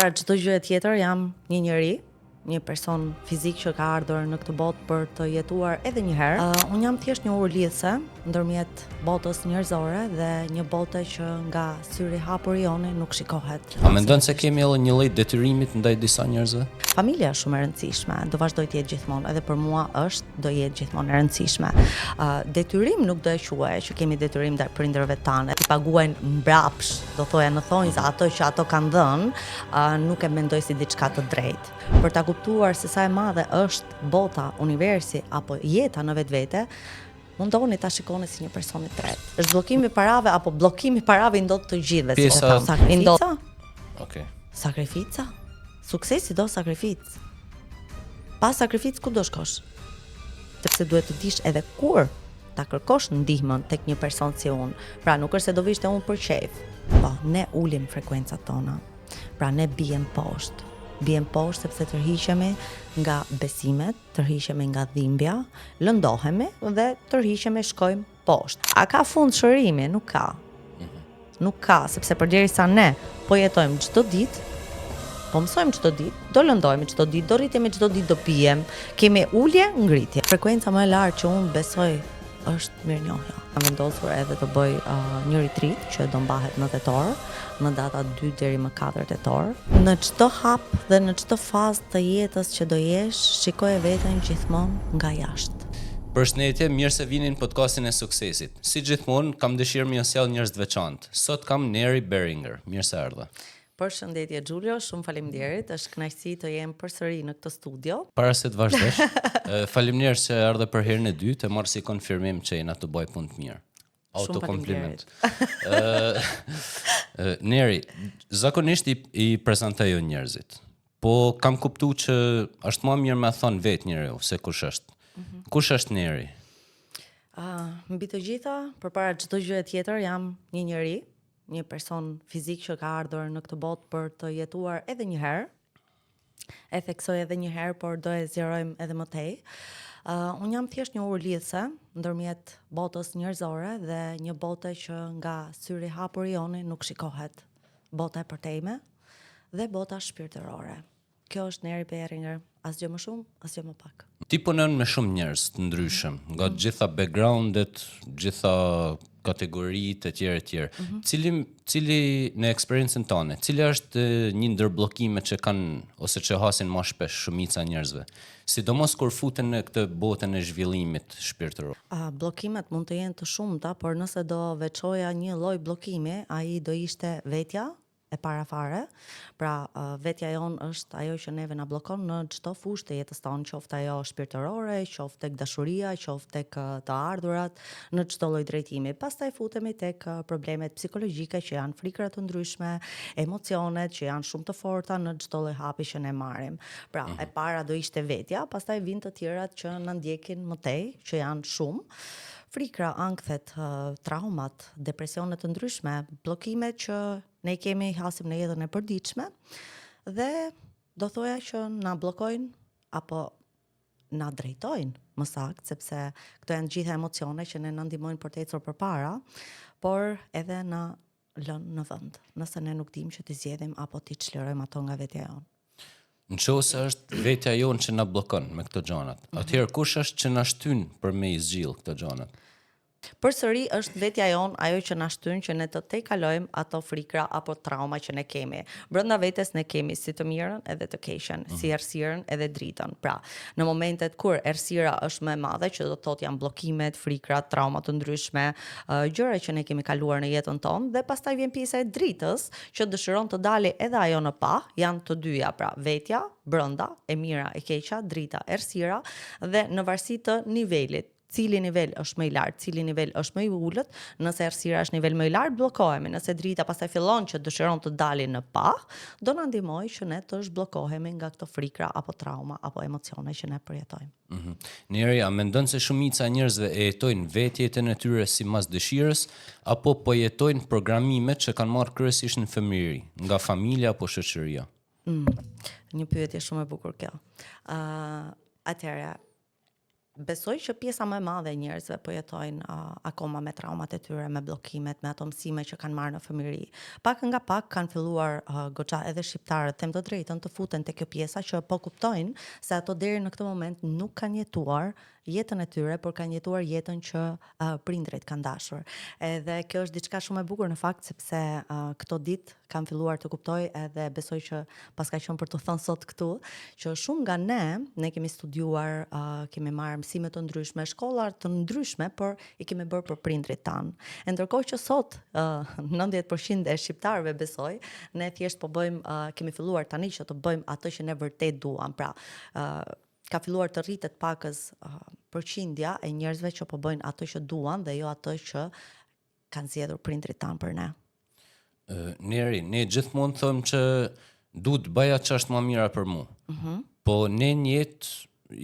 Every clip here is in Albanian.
Përpara çdo gjëje tjetër jam një njeri, një person fizik që ka ardhur në këtë botë për të jetuar edhe një herë. Uh, unë jam thjesht një urë lidhëse ndërmjet botës njerëzore dhe një bote që nga syri i hapur i joni nuk shikohet. A mendon se kemi edhe një lloj detyrimit ndaj disa njerëzve? Familja është shumë e rëndësishme, do vazhdoj të jetë gjithmonë, edhe për mua është, do jetë gjithmonë e rëndësishme. Uh, detyrim nuk do e quaja që kemi detyrim ndaj prindërve tanë, t'i paguajnë mbrapsh, do thoja në thonjza ato që ato kanë dhënë, uh, nuk e mendoj si diçka të drejtë. Për ta kuptuar se sa e madhe është bota, universi apo jeta në vetvete, mundoni ta shikoni si një person i tretë. Është bllokimi i parave apo bllokimi i parave i ndodh të gjithëve, si Pjesa... I ndodh. Okej. Okay. Sakrifica? Suksesi do sakrificë. Pa sakrificë ku do shkosh? Sepse duhet të dish edhe kur ta kërkosh ndihmën tek një person si unë. Pra nuk është se do vish te unë për qejf. Po, ne ulim frekuencat tona. Pra ne biem poshtë. Biem poshtë sepse tërhiqemi nga besimet, tërhiqemi nga dhimbja, lëndohemi dhe tërhiqemi shkojmë poshtë. A ka fund shërimi? Nuk ka. Mhm. Nuk ka, sepse përderisa ne po jetojmë çdo ditë, po mësojmë çdo ditë, do lëndohemi çdo ditë, do rritemi çdo ditë, do biem, kemi ulje, ngritje. Frekuenca më e lartë që unë besoj është mirënjohja. Kam vendosur edhe të bëj uh, një retreat që do mbahet në tetor, në data 2 deri më 4 tetor. Në çdo hap dhe në çdo fazë të jetës që do jesh, shikoje veten gjithmonë nga jashtë. Përshëndetje, mirë se vini në podcastin e suksesit. Si gjithmonë, kam dëshirë me ju sjell njerëz të veçantë. Sot kam Neri Beringer. Mirë se erdhe. Përshëndetje Xhulio, shumë faleminderit. Është kënaqësi të jem përsëri në këtë studio. Para se të vazhdosh, faleminderit se erdhe për herën e dytë, e marr si konfirmim që jena tu baj punë të mirë. Autokompliment. Ë Neri, zakonisht i, i prezantoj unë njerëzit. Po kam kuptu që është më mirë me thonë vetë njeriu se kush është. Mm -hmm. Kush është Neri? Uh, mbi të gjitha, përpara çdo gjëje tjetër jam një njeri, një person fizik që ka ardhur në këtë botë për të jetuar edhe një herë. E theksoj edhe një herë, por do e zgjerojmë edhe më tej. Uh, unë jam thjesht një urë lidhëse ndërmjet botës njerëzore dhe një bote që nga syri i hapur i joni nuk shikohet. Bota e përtejme dhe bota shpirtërore. Kjo është Neri Beringer, asgjë më shumë, asgjë më pak. Ti punon me shumë njerëz të ndryshëm, nga të gjitha backgroundet, gjitha kategoritë e tjera e tjera. Mm -hmm. Cili cili në eksperiencën tënde, cili është një ndër bllokimet që kanë ose që hasin më shpesh shumica e njerëzve, sidomos kur futen në këtë botën e zhvillimit shpirtëror? Uh, bllokimet mund të jenë të shumta, por nëse do veçoja një lloj bllokimi, ai do ishte vetja, e para fare. Pra, vetja jonë është ajo që neve na bllokon në çdo fushë të jetës tonë, qoftë ajo shpirtërore, qoftë tek dashuria, qoftë tek të ardhurat, në çdo lloj drejtimi. Pastaj futemi tek problemet psikologjike që janë frikëra të ndryshme, emocionet që janë shumë të forta në çdo lloj hapi që ne marrim. Pra, e mhm. para do ishte vetja, pastaj vijnë të tjerat që na ndjekin më tej, që janë shumë. Frikra, ankthet, traumat, depresione të ndryshme, bllokime që Ne i kemi hasim në jetën e përditshme dhe do thoja që na bllokojnë apo na drejtojnë më saktë, sepse këto janë gjitha emocione që ne na ndihmojnë për të ecur përpara, por edhe na lënë në vend, nëse ne nuk dimë që t'i zgjedhim apo t'i çlirojmë ato nga vetja jonë. Në qoftë se është vetja jonë që na bllokon me këto gjanat, mm -hmm. atëherë kush është që na shtyn për me i zgjidh këto gjanat? Përsëri është vetja jonë ajo që na shtyn që ne të tejkalojmë ato frikra apo trauma që ne kemi. Brenda vetes ne kemi si të mirën edhe të keqen, si mhm. errësirën edhe dritën. Pra, në momentet kur errësira është më e madhe, që do të thotë janë bllokimet, frikrat, trauma të ndryshme, gjëra që ne kemi kaluar në jetën tonë dhe pastaj vjen pjesa e dritës që dëshiron të dali edhe ajo në pah, janë të dyja, pra vetja brenda, e mira, e keqja, drita, errësira dhe në varësi të nivelit cili nivel është më i lartë, cili nivel është më i ulët, nëse errësira është nivel më i lartë, bllokohemi, nëse drita pastaj fillon që dëshiron të dali në pah, do na ndihmojë që ne të zhbllokohemi nga këto frikra apo trauma apo emocione që ne përjetojmë. Mm -hmm. Neri, a mendon se shumica e njerëzve e jetojnë vetë jetën e tyre sipas dëshirës apo po jetojnë programimet që kanë marrë kryesisht në fëmijëri, nga familja apo shoqëria? Mm, një pyetje shumë e bukur kjo. Ë, uh, atëherë. Besoj që pjesa më e madhe e njerëzve po jetojnë uh, akoma me traumat e tyre, me bllokimet, me ato mësime që kanë marrë në fëmijëri. Pak nga pak kanë filluar uh, goxha edhe shqiptarët, them të drejtën, të futen te kjo pjesa që po kuptojnë se ato deri në këtë moment nuk kanë jetuar jetën e tyre, por kanë jetuar jetën që uh, prindrit kanë dashur. Edhe kjo është diçka shumë e bukur në fakt sepse uh, këto ditë kam filluar të kuptoj edhe besoj që paska qenë për të thënë sot këtu, që shumë nga ne, ne kemi studiuar, uh, kemi marrë mësime të ndryshme, shkolla të ndryshme, por i kemi bërë për prindrit tanë. E ndërkohë që sot, uh, 90% e shqiptarëve besoj, ne thjesht po bëjmë, uh, kemi filluar tani që të bëjmë atë që ne vërtet duam. Pra, uh, ka filluar të rritet pakëz uh, përqindja e njerëzve që po bëjnë atë që duan dhe jo atë që kanë zgjedhur prindrit tanë për ne. Neri, ne gjithmonë thëmë që du të bëja që është më mira për mu. Mm -hmm. Po ne në jetë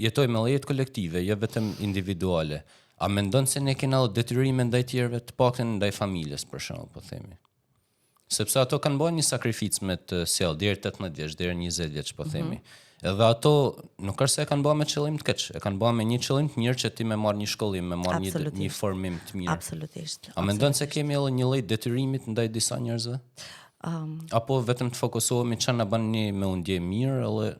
jetojmë edhe jetë kolektive, jo vetëm individuale. A mendon se ne kena edhe detyrime ndaj tjerëve, të paktën ndaj familjes për shembull, po themi? Sepse ato kanë bërë një sakrificë me të sjell deri 18 vjeç, deri 20 vjeç, po themi. Mm -hmm. Edhe ato nuk është se e kanë bërë me qëllim të keq, e kanë bërë me një qëllim të mirë që ti me marr një shkollim, me marr një një formim të mirë. Absolutisht. A mendon se kemi edhe një lloj detyrimit ndaj disa njerëzve? Um, Apo vetëm të fokusohemi çka na bën ne me u ndje mirë edhe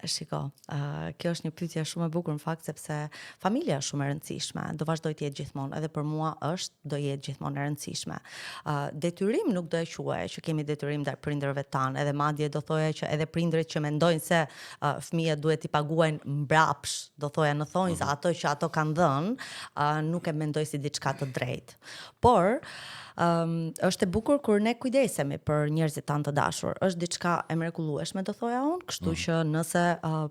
Shiko, uh, kjo është një pyetje shumë e bukur në fakt sepse familja është shumë e rëndësishme, do vazhdoj të jetë gjithmonë, edhe për mua është, do jetë gjithmonë e rëndësishme. Uh, detyrim nuk do e quaja që kemi detyrim ndaj prindërve tanë, edhe madje do thoja që edhe prindërit që mendojnë se uh, fëmijët duhet t'i paguajnë mbrapsh, do thoja në thonjza mm -hmm. ato që ato kanë dhënë, uh, nuk e mendoj si diçka të drejtë. Por, um, është e bukur kur ne kujdesemi për njerëzit tanë të dashur. Është diçka e mrekullueshme, do thoja unë, kështu mm. që nëse uh,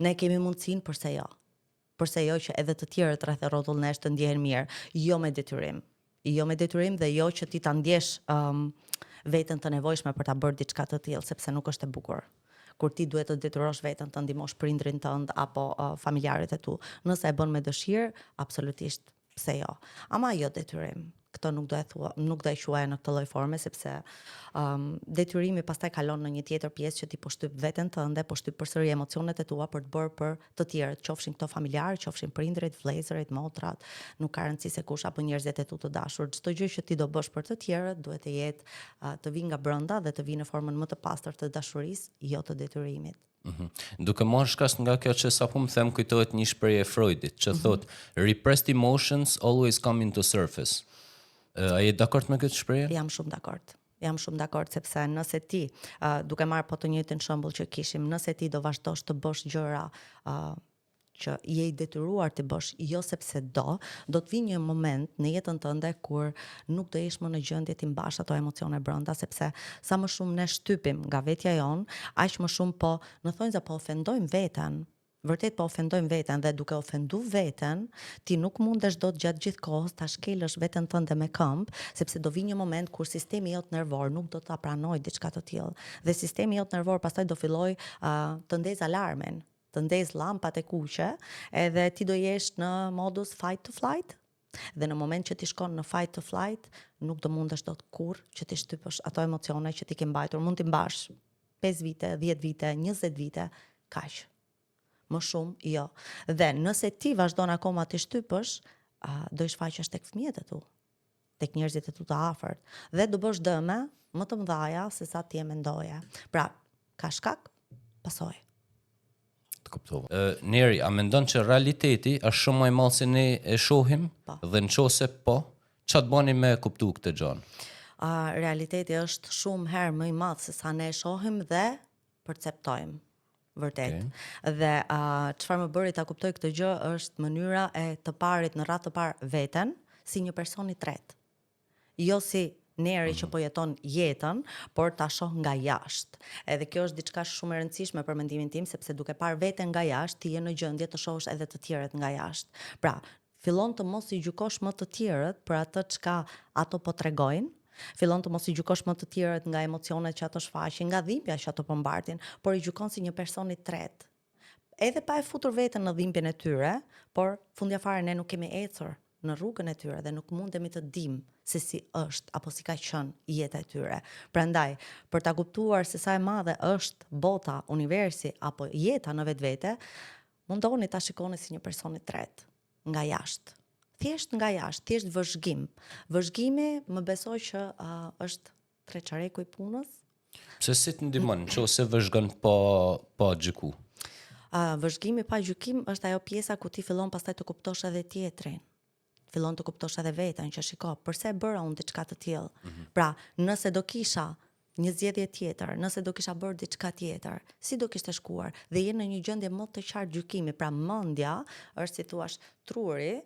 ne kemi mundësinë, përse jo? Përse jo që edhe të tjerët rreth e rrotull nesh të ndjehen mirë, jo me detyrim. Jo me detyrim dhe jo që ti ta ndjesh um, veten të nevojshme për ta bërë diçka të tillë, sepse nuk është e bukur. Kur ti duhet të detyrosh veten të ndihmosh prindrin tënd apo uh, familjarët e tu. Nëse e bën me dëshirë, absolutisht pse jo. Ama jo detyrim. Këtë nuk do e thua, nuk do e quaja në këtë lloj forme sepse um, detyrimi pastaj kalon në një tjetër pjesë që ti po shtyp veten tënde, po shtyp përsëri emocionet e tua për të bërë për të tjerët, qofshin këto familjarë, qofshin prindërit, vëllezërit, motrat, nuk ka rëndësi se kush apo njerëzit e tu të dashur. Çdo gjë që ti do bësh për të tjerët duhet të jetë uh, të vijë nga brenda dhe të vijë në formën më të pastër të dashurisë, jo të detyrimit. Mm -hmm. Duke marrë shkas nga kjo që sapo më the, më kujtohet një shprehje e Freudit që mm -hmm. thotë repressed emotions always come into surface. A je dakord me këtë shprehje? Jam shumë dakord. Jam shumë dakord sepse nëse ti, uh, duke marrë po të njëjtin shembull që kishim, nëse ti do vazhdosh të bësh gjëra uh, që je i detyruar të bësh, jo sepse do, do të vijë një moment në jetën tënde kur nuk do jesh më në gjendje t'i mbash ato emocione brenda, sepse sa më shumë ne shtypim nga vetja jonë, aq më shumë po, në thonjza po ofendojmë veten. Vërtet po ofendojmë veten dhe duke ofendu veten, ti nuk mundesh dot gjatë gjithë kohës ta shkelësh veten tënde me këmbë, sepse do vijë një moment kur sistemi jot nervor nuk do ta pranojë diçka të tillë. Dhe sistemi jot nervor pastaj do fillojë uh, të ndezë alarmin të ndez llampat e kuqe, edhe ti do jesh në modus fight to flight. Dhe në moment që ti shkon në fight to flight, nuk do mundesh dot kurrë që ti shtypësh ato emocione që ti ke mbajtur. Mund t'i mbash 5 vite, 10 vite, 20 vite, kaq. Më shumë, jo. Dhe nëse ti vazhdon akoma të shtypësh, do i shfaqesh tek fëmijët e tu, tek njerëzit e tu të afërt dhe do bësh dëme më të mëdha se sa ti e mendoje. Pra, ka shkak, pasojë. Të kuptova. Ë Neri, a mendon që realiteti është shumë më i madh se ne e shohim? Po. Dhe në qoftë se po, ça të bani me kuptu këtë gjë? Uh, realiteti është shumë herë më i madh se sa ne e shohim dhe perceptojmë. Vërtet. Okay. Dhe uh, çfarë më bëri ta kuptoj këtë gjë është mënyra e të parit në radhë të parë veten si një person i tretë. Jo si Neri që mhm. po jeton jetën, por ta shoh nga jashtë. Edhe kjo është diçka shumë e rëndësishme për mendimin tim, sepse duke parë veten nga jashtë, ti je në gjendje të shohësh edhe të tjerët nga jashtë. Pra, fillon të mos i gjykosh më të tjerët për atë çka ato po tregojnë, fillon të mos i gjykosh më të tjerët nga emocionet që ato shfaqin, nga dhimbja që ato po mbartin, por i gjykon si një person i tretë. Edhe pa e futur veten në dhimbjen e tyre, por fundja fare ne nuk kemi ecur në rrugën e tyre dhe nuk mundemi të dimë se si është apo si ka qenë jeta e tyre. Prandaj, për ta kuptuar se sa e madhe është bota, universi apo jeta në vetvete, Mundoni ta shikoni si një person i tretë, nga jashtë. Thjesht nga jashtë, thjesht vëzhgim. Vëzhgimi më besoj që uh, është treçareku i punës. Pse si të ndihmon, nëse vëzhgon pa pa gjyku? Uh, vëzhgimi pa gjykim është ajo pjesa ku ti fillon pastaj të kuptosh edhe tjetrin. Fillon të kuptosh edhe veten që shiko, përse e bëra unë diçka të tillë. Mm -hmm. Pra, nëse do kisha një zgjedhje tjetër, nëse do kisha bërë diçka tjetër, si do kishte shkuar? Dhe je në një gjendje më të qartë gjykimi, pra mendja është si thuash truri,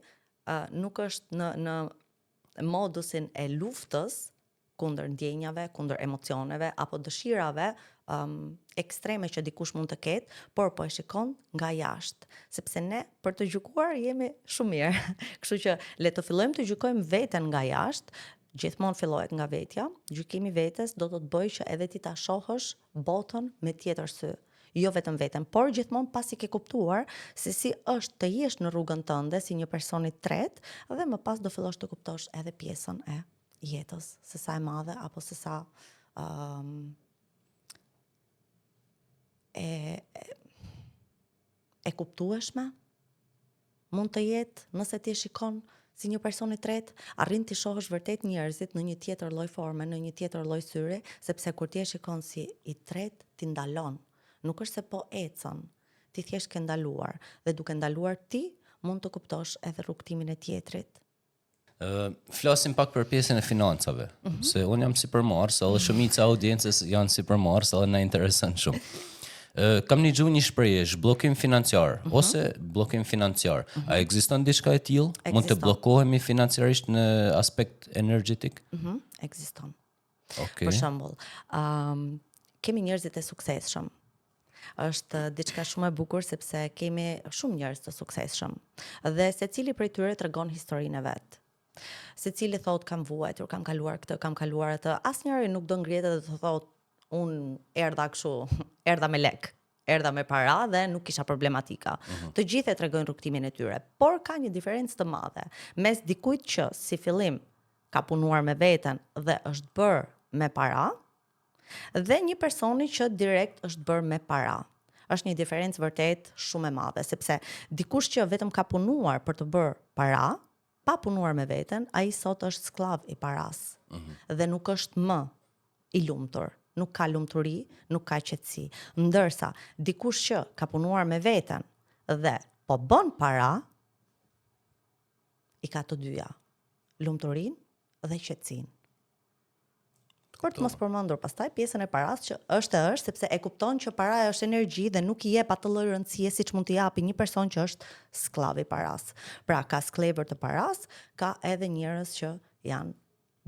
uh, nuk është në në modusin e luftës kundër ndjenjave, kundër emocioneve apo dëshirave um, ekstreme që dikush mund të ketë, por po e shikon nga jashtë, sepse ne për të gjykuar jemi shumë mirë. Kështu që le të fillojmë të gjykojmë veten nga jashtë, gjithmonë fillohet nga vetja, gjykimi i vetes do të të bëjë që edhe ti ta shohësh botën me tjetër sy. Jo vetëm veten, por gjithmonë pasi ke kuptuar se si është të jesh në rrugën tënde si një person i tretë dhe më pas do fillosh të kuptosh edhe pjesën e jetës, se sa e madhe apo se sa um, e, e, e kuptueshme mund të jetë nëse ti e shikon si një person i tretë, arrin të shohësh vërtet njerëzit në një tjetër lloj forme, në një tjetër lloj syri, sepse kur ti e shikon si i tretë, ti ndalon. Nuk është se po ecën, ti thjesht ke ndaluar dhe duke ndaluar ti mund të kuptosh edhe rrugëtimin e tjetrit. Flasim pak për pjesën e financave, mm -hmm. se unë jam sipërmarrës, edhe shumica e audiencës janë sipërmarrës, edhe na intereson shumë. Uh, kam nigju një shprehje, zhbllokim financiar mm -hmm. ose bllokim financiar. Mm -hmm. A ekziston diçka e tillë? Mund të bllokohemi financiarisht në aspekt energjetik? Mm -hmm. Ekziston. Okay. Për shembull, um, kemi njerëzit e suksesshëm. Është diçka shumë e bukur sepse kemi shumë njerëz të suksesshëm dhe secili prej tyre tregon historinë e vet. Secili thotë kam vuajtur, kam kaluar këtë, kam kaluar atë. Asnjëri nuk do ngrihet edhe të thotë unë erdha kështu, erdha me lek, erdha me para dhe nuk kisha problematika. Mm -hmm. Të gjithë e tregojnë rrugëtimin e tyre, por ka një diferencë të madhe mes dikujt që si fillim ka punuar me veten dhe është bërë me para, dhe një personi që direkt është bërë me para. Është një diferencë vërtet shumë e madhe, sepse dikush që vetëm ka punuar për të bërë para, pa punuar me veten, ai sot është skllav i paras. Mm -hmm. Dhe nuk është më i lumtur, nuk ka lumturi, nuk ka qetësi. Ndërsa dikush që ka punuar me veten dhe po bën para, i ka të dyja, lumturinë dhe qetësinë. Për të mos përmendur pastaj pjesën e parasë që është e është sepse e kupton që paraja është energji dhe nuk i jep atë lloj rëndësie siç mund t'i japi një person që është skllav i parasë. Pra ka skllevër të parasë, ka edhe njerëz që janë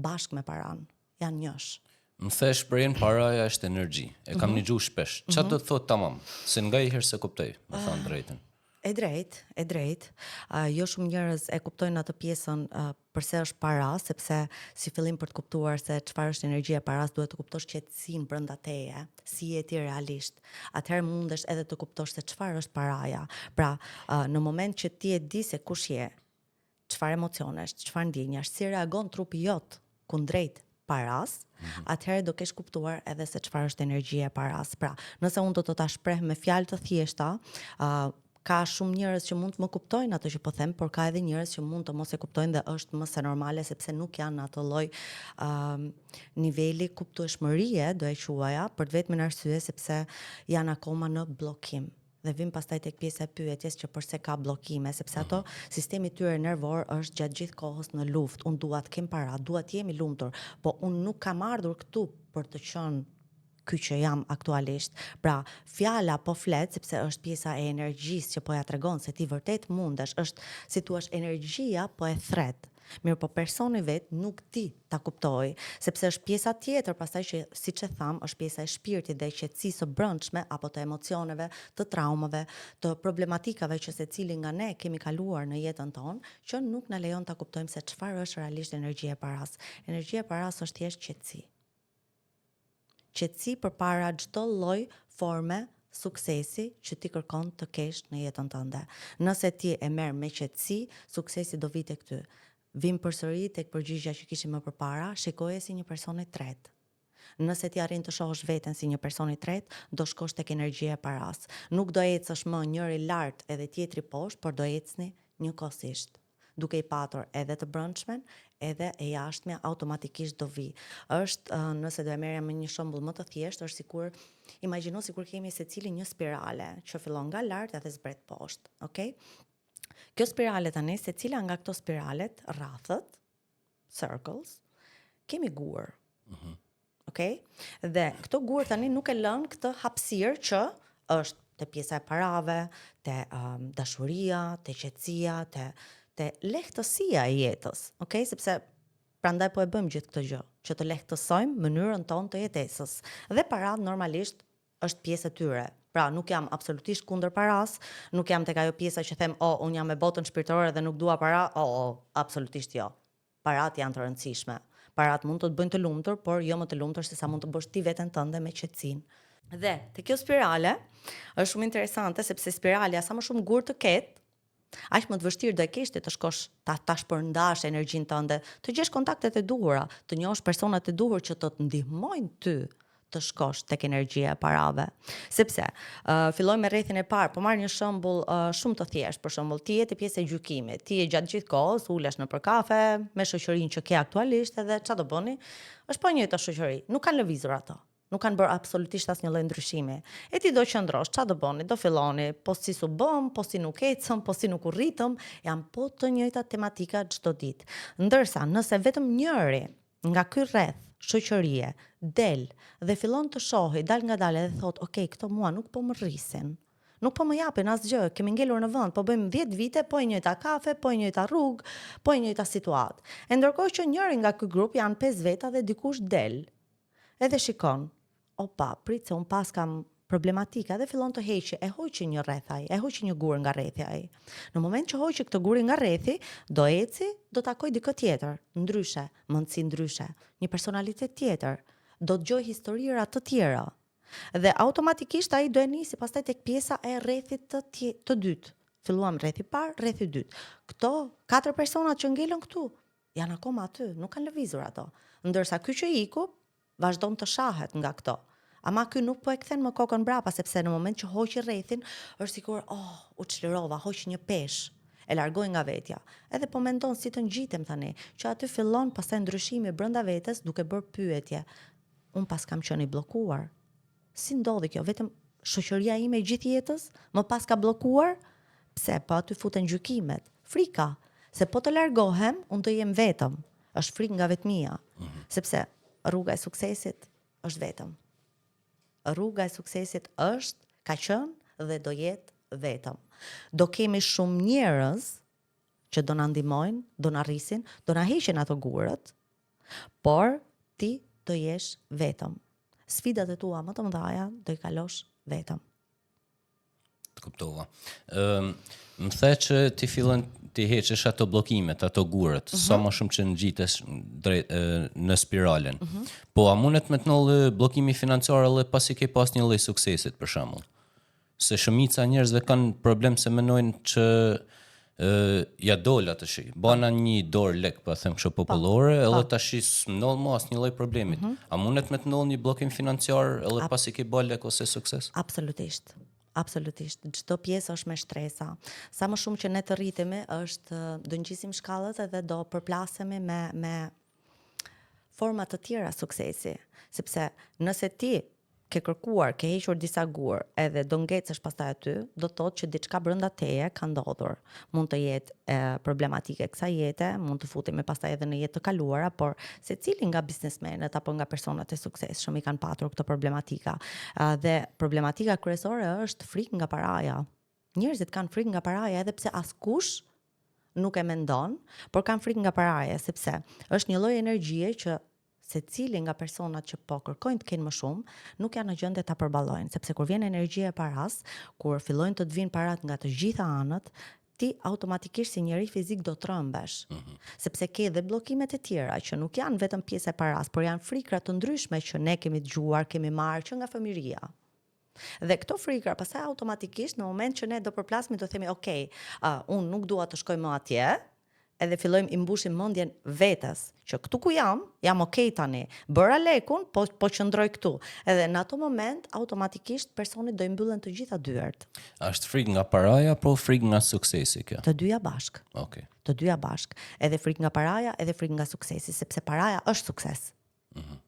bashkë me paranë, janë njësh. Më the shprehjen paraja është energji. E kam mm -hmm. nigju shpesh. Ça mm -hmm. do të thotë tamam? Se nganjëherë s'e kuptoj, me thënë ah, drejtën. E drejtë, e drejtë. Uh, jo shumë njerëz e kuptojnë atë pjesën uh, përse është para, sepse si fillim për të kuptuar se çfarë është energjia e parasë, duhet të kuptosh qetësinë brenda teje, si je ti realisht. Atëherë mundesh edhe të kuptosh se çfarë është paraja. Pra, uh, në moment që ti e di se kush je, çfarë emocionesh, çfarë ndjenjash, si reagon trupi jot kundrejt parasë, mm -hmm. atëherë do kesh kuptuar edhe se çfarë është energjia e parasë. Pra, nëse unë do të ta shpreh me fjalë të thjeshta, uh, ka shumë njerëz që mund të më kuptojnë atë që po them, por ka edhe njerëz që mund të mos e kuptojnë dhe është më se normale sepse nuk janë në atë lloj uh, niveli kuptueshmërie, do e quaja, për të vetmen arsye sepse janë akoma në bllokim. Dhe vim pastaj tek pjesa e pyetjes që përse ka bllokime, sepse ato mhm. sistemi i tyre nervor është gjatë gjithë kohës në luftë. Unë dua të kem para, dua të jem i lumtur, po unë nuk kam ardhur këtu për të qenë ky që jam aktualisht. Pra, fjala po flet sepse është pjesa e energjisë që po ja tregon se ti vërtet mundesh, është si thua energjia po e thret. Mirëpo personi vetë nuk di ta kuptojë, sepse është pjesa tjetër pastaj që siç e thamë është pjesa e shpirtit dhe e qetësisë së brendshme apo të emocioneve, të traumave, të problematikave që secili nga ne kemi kaluar në jetën tonë, që nuk na lejon ta kuptojmë se çfarë është realisht energjia e parasë. Energjia e parasë është thjesht qetësi. Qetësi përpara çdo lloj forme suksesi që ti kërkon të kesh në jetën tënde. Nëse ti e merr me qetësi, suksesi do vijë tek ty. Vijmë përsëri tek përgjigja që kishim më përpara, shikoje si një person i tretë. Nëse ti arrin të shohësh veten si një person i tretë, do shkosh tek energjia e parasë. Nuk do ecësh më njëri lart edhe tjetri poshtë, por do ecni njëkohësisht. Duke i patur edhe të brendshmen, edhe e jashtmja automatikisht do vi. Është, nëse do e merrja me një shembull më të thjeshtë, është sikur imagjino sikur kemi secili një spirale që fillon nga lart edhe zbret poshtë, okay? Kjo spirale tani, secila nga këto spiralet, rrathët, circles, kemi gur. Okej? Dhe këto gur tani nuk e lënë këtë hapësirë që është te pjesa e parave, te dashuria, te qetësia, te lehtësia e jetës, okay? Sepse prandaj po e bëjmë gjithë këtë gjë, që të lehtësojmë mënyrën tonë të jetesës. Dhe parat normalisht është pjesë e tyre. Pra, nuk jam absolutisht kundër paras, nuk jam tek ajo pjesa që them, "Oh, unë jam me botën shpirtërore dhe nuk dua para." Oh, oh, absolutisht jo. Parat janë të rëndësishme. Parat mund të të bëjnë të lumtur, por jo më të lumtur se sa mund të bësh ti veten tënde me qetësinë. Dhe te kjo spirale është shumë interesante sepse spiralja sa më shumë gur të ketë, aq më të vështirë do e kesh ti të shkosh ta shpërndash energjinë tënde, të gjesh kontaktet e duhura, të njohësh personat e duhur që të të ndihmojnë ty të shkosh tek energjia e parave. Sepse filloj me rrethin e parë, po marr një shembull shumë të thjeshtë, për shembull, ti je te pjesa e gjykimit, ti je gjatë gjithë kohës ulesh nëpër kafe me shoqërinë që ke aktualisht edhe çfarë do bëni? Është po e njëjta shoqëri, nuk kanë lëvizur ato. Nuk kanë bërë absolutisht asnjë lloj ndryshimi. E ti do qëndrosh, çfarë do bëni? Do filloni, po si su bëm, po si nuk ecëm, po si nuk u rritëm, janë po të njëjtat tematika çdo ditë. Ndërsa nëse vetëm njëri nga ky rreth shoqërie del dhe fillon të shohë dal nga dalë dhe thot, ok, këto mua nuk po më rrisin. Nuk po më japin asgjë, kemi ngelur në vend, po bëjmë 10 vite, po e njëjta kafe, po e njëjta rrugë, po e njëjta situatë. E ndërkohë që njëri nga ky grup janë 5 veta dhe dikush del. Edhe shikon, opa, prit se un pas kam problematika dhe fillon të heqë, e hoqi një rreth ai, e hoqi një gur nga rrethi ai. Në moment që hoqi këtë gurin nga rrethi, do eci, do takoj dikë tjetër, ndryshe, mendësi ndryshe, një personalitet tjetër, do dëgjoj historira të tjera. Dhe automatikisht ai do e nisi pastaj tek pjesa e rrethit të dytë. Filluam rrethi i parë, rrethi i dytë. Këto katër personat që ngelën këtu janë akoma aty, nuk kanë lëvizur ato. Ndërsa ky që iku vazhdon të shahet nga këto. Ama ky nuk po e kthen më kokën mbrapa sepse në moment që hoqi rrethin, është sikur, oh, u çlirova, hoqi një peshë, e largoi nga vetja. Edhe po mendon si të ngjitem tani, që aty fillon pastaj ndryshimi brenda vetes duke bërë pyetje. Unë pas kam qenë i bllokuar. Si ndodhi kjo? Vetëm shoqëria ime e gjithë jetës më pas ka bllokuar? Pse? Po aty futen gjykimet. Frika, se po të largohem, unë do jem vetëm. Është frikë nga vetmia. Sepse rruga e suksesit është vetëm. Rruga e suksesit është, ka qenë dhe do jetë vetëm. Do kemi shumë njerëz që do na ndihmojnë, do na rrisin, do na heqin ato gurët, por ti do jesh vetëm. Sfidat e tua më të mëdha do i kalosh vetëm. Të kuptova. Më the që ti fillon ti heqësh ato bllokimet, ato gurët, sa më shumë që ngjitesh drejt në spiralen. Po a mundet me të ndodhë bllokimi financiar edhe pasi ke pas një lloj suksesit për shembull? Se shumica e njerëzve kanë problem se mendojnë që ja dola tash. Bana një dorë lek, po e them kështu popullore, edhe tash s'ndodh më asnjë lloj problemi. A mundet me të ndodhë një bllokim financiar edhe pasi ke bërë lek ose sukses? Absolutisht. Absolutisht. Çdo pjesë është me shtresa. Sa më shumë që ne të rritemi, është do ngjisim shkallët edhe do përplasemi me forma të tjera suksesi, sepse nëse ti ke kërkuar, ke hequr disa gur, edhe do ngecësh pastaj aty, do të thotë që diçka brenda teje ka ndodhur. Mund të jetë problematike e kësaj jete, mund të futemi pastaj edhe në jetë të kaluara, por secili nga biznesmenët apo nga personat e suksesshëm i kanë patur këto problematika. Dhe problematika kryesore është frikë nga paraja. Njerëzit kanë frikë nga paraja edhe pse askush nuk e mendon, por kanë frikë nga paraja sepse është një lloj energjie që secili nga personat që po kërkojnë të kenë më shumë, nuk janë në gjendje ta përballojnë, sepse kur vjen energjia e paras, kur fillojnë të të vinë parat nga të gjitha anët, ti automatikisht si njeri fizik do trembesh. Sepse ke dhe bllokimet e tjera që nuk janë vetëm pjesë e paras, por janë frikra të ndryshme që ne kemi dëgjuar, kemi marrë që nga fëmijëria. Dhe këto frikra pastaj automatikisht në moment që ne do përplasemi do themi, ok, unë nuk dua të shkoj më atje, Edhe fillojmë i mbushim mendjen vetes, që këtu ku jam, jam okay tani. Bëra lekun, po po qëndroj këtu. Edhe në ato moment automatikisht personit do i mbyllen të gjitha dyert. A është frikë nga paraja apo frikë nga suksesi kjo? Të dyja bashkë. Okej. Okay. Të dyja bashkë. Edhe frikë nga paraja, edhe frikë nga suksesi, sepse paraja është sukses. Mm -hmm.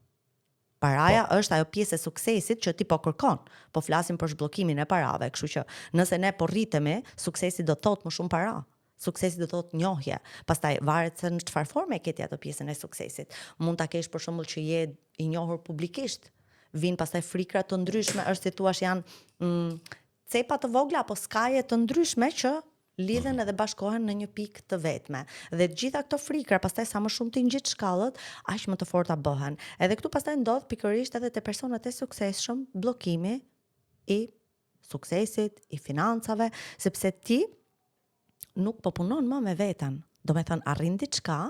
Paraja po. është ajo pjesë e suksesit që ti po kërkon. Po flasim për zhbllokimin e parave, kështu që nëse ne po rritemi, suksesi do të thotë më shumë para. Suksesi do të thotë njohje. Pastaj varet se në çfarë forme e ke ti atë pjesën e suksesit. Mund ta kesh për shembull që je i njohur publikisht. Vijnë pastaj frikra të ndryshme, është si thuash janë mm, cepa të vogla apo skaje të ndryshme që lidhen edhe bashkohen në një pikë të vetme. Dhe të gjitha këto frikra, pastaj sa më shumë ti ngjit shkallët, aq më të forta bëhen. Edhe këtu pastaj ndodh pikërisht edhe te personat e suksesshëm bllokimi i suksesit, i financave, sepse ti nuk po punon më me veten. Domethënë arrin diçka,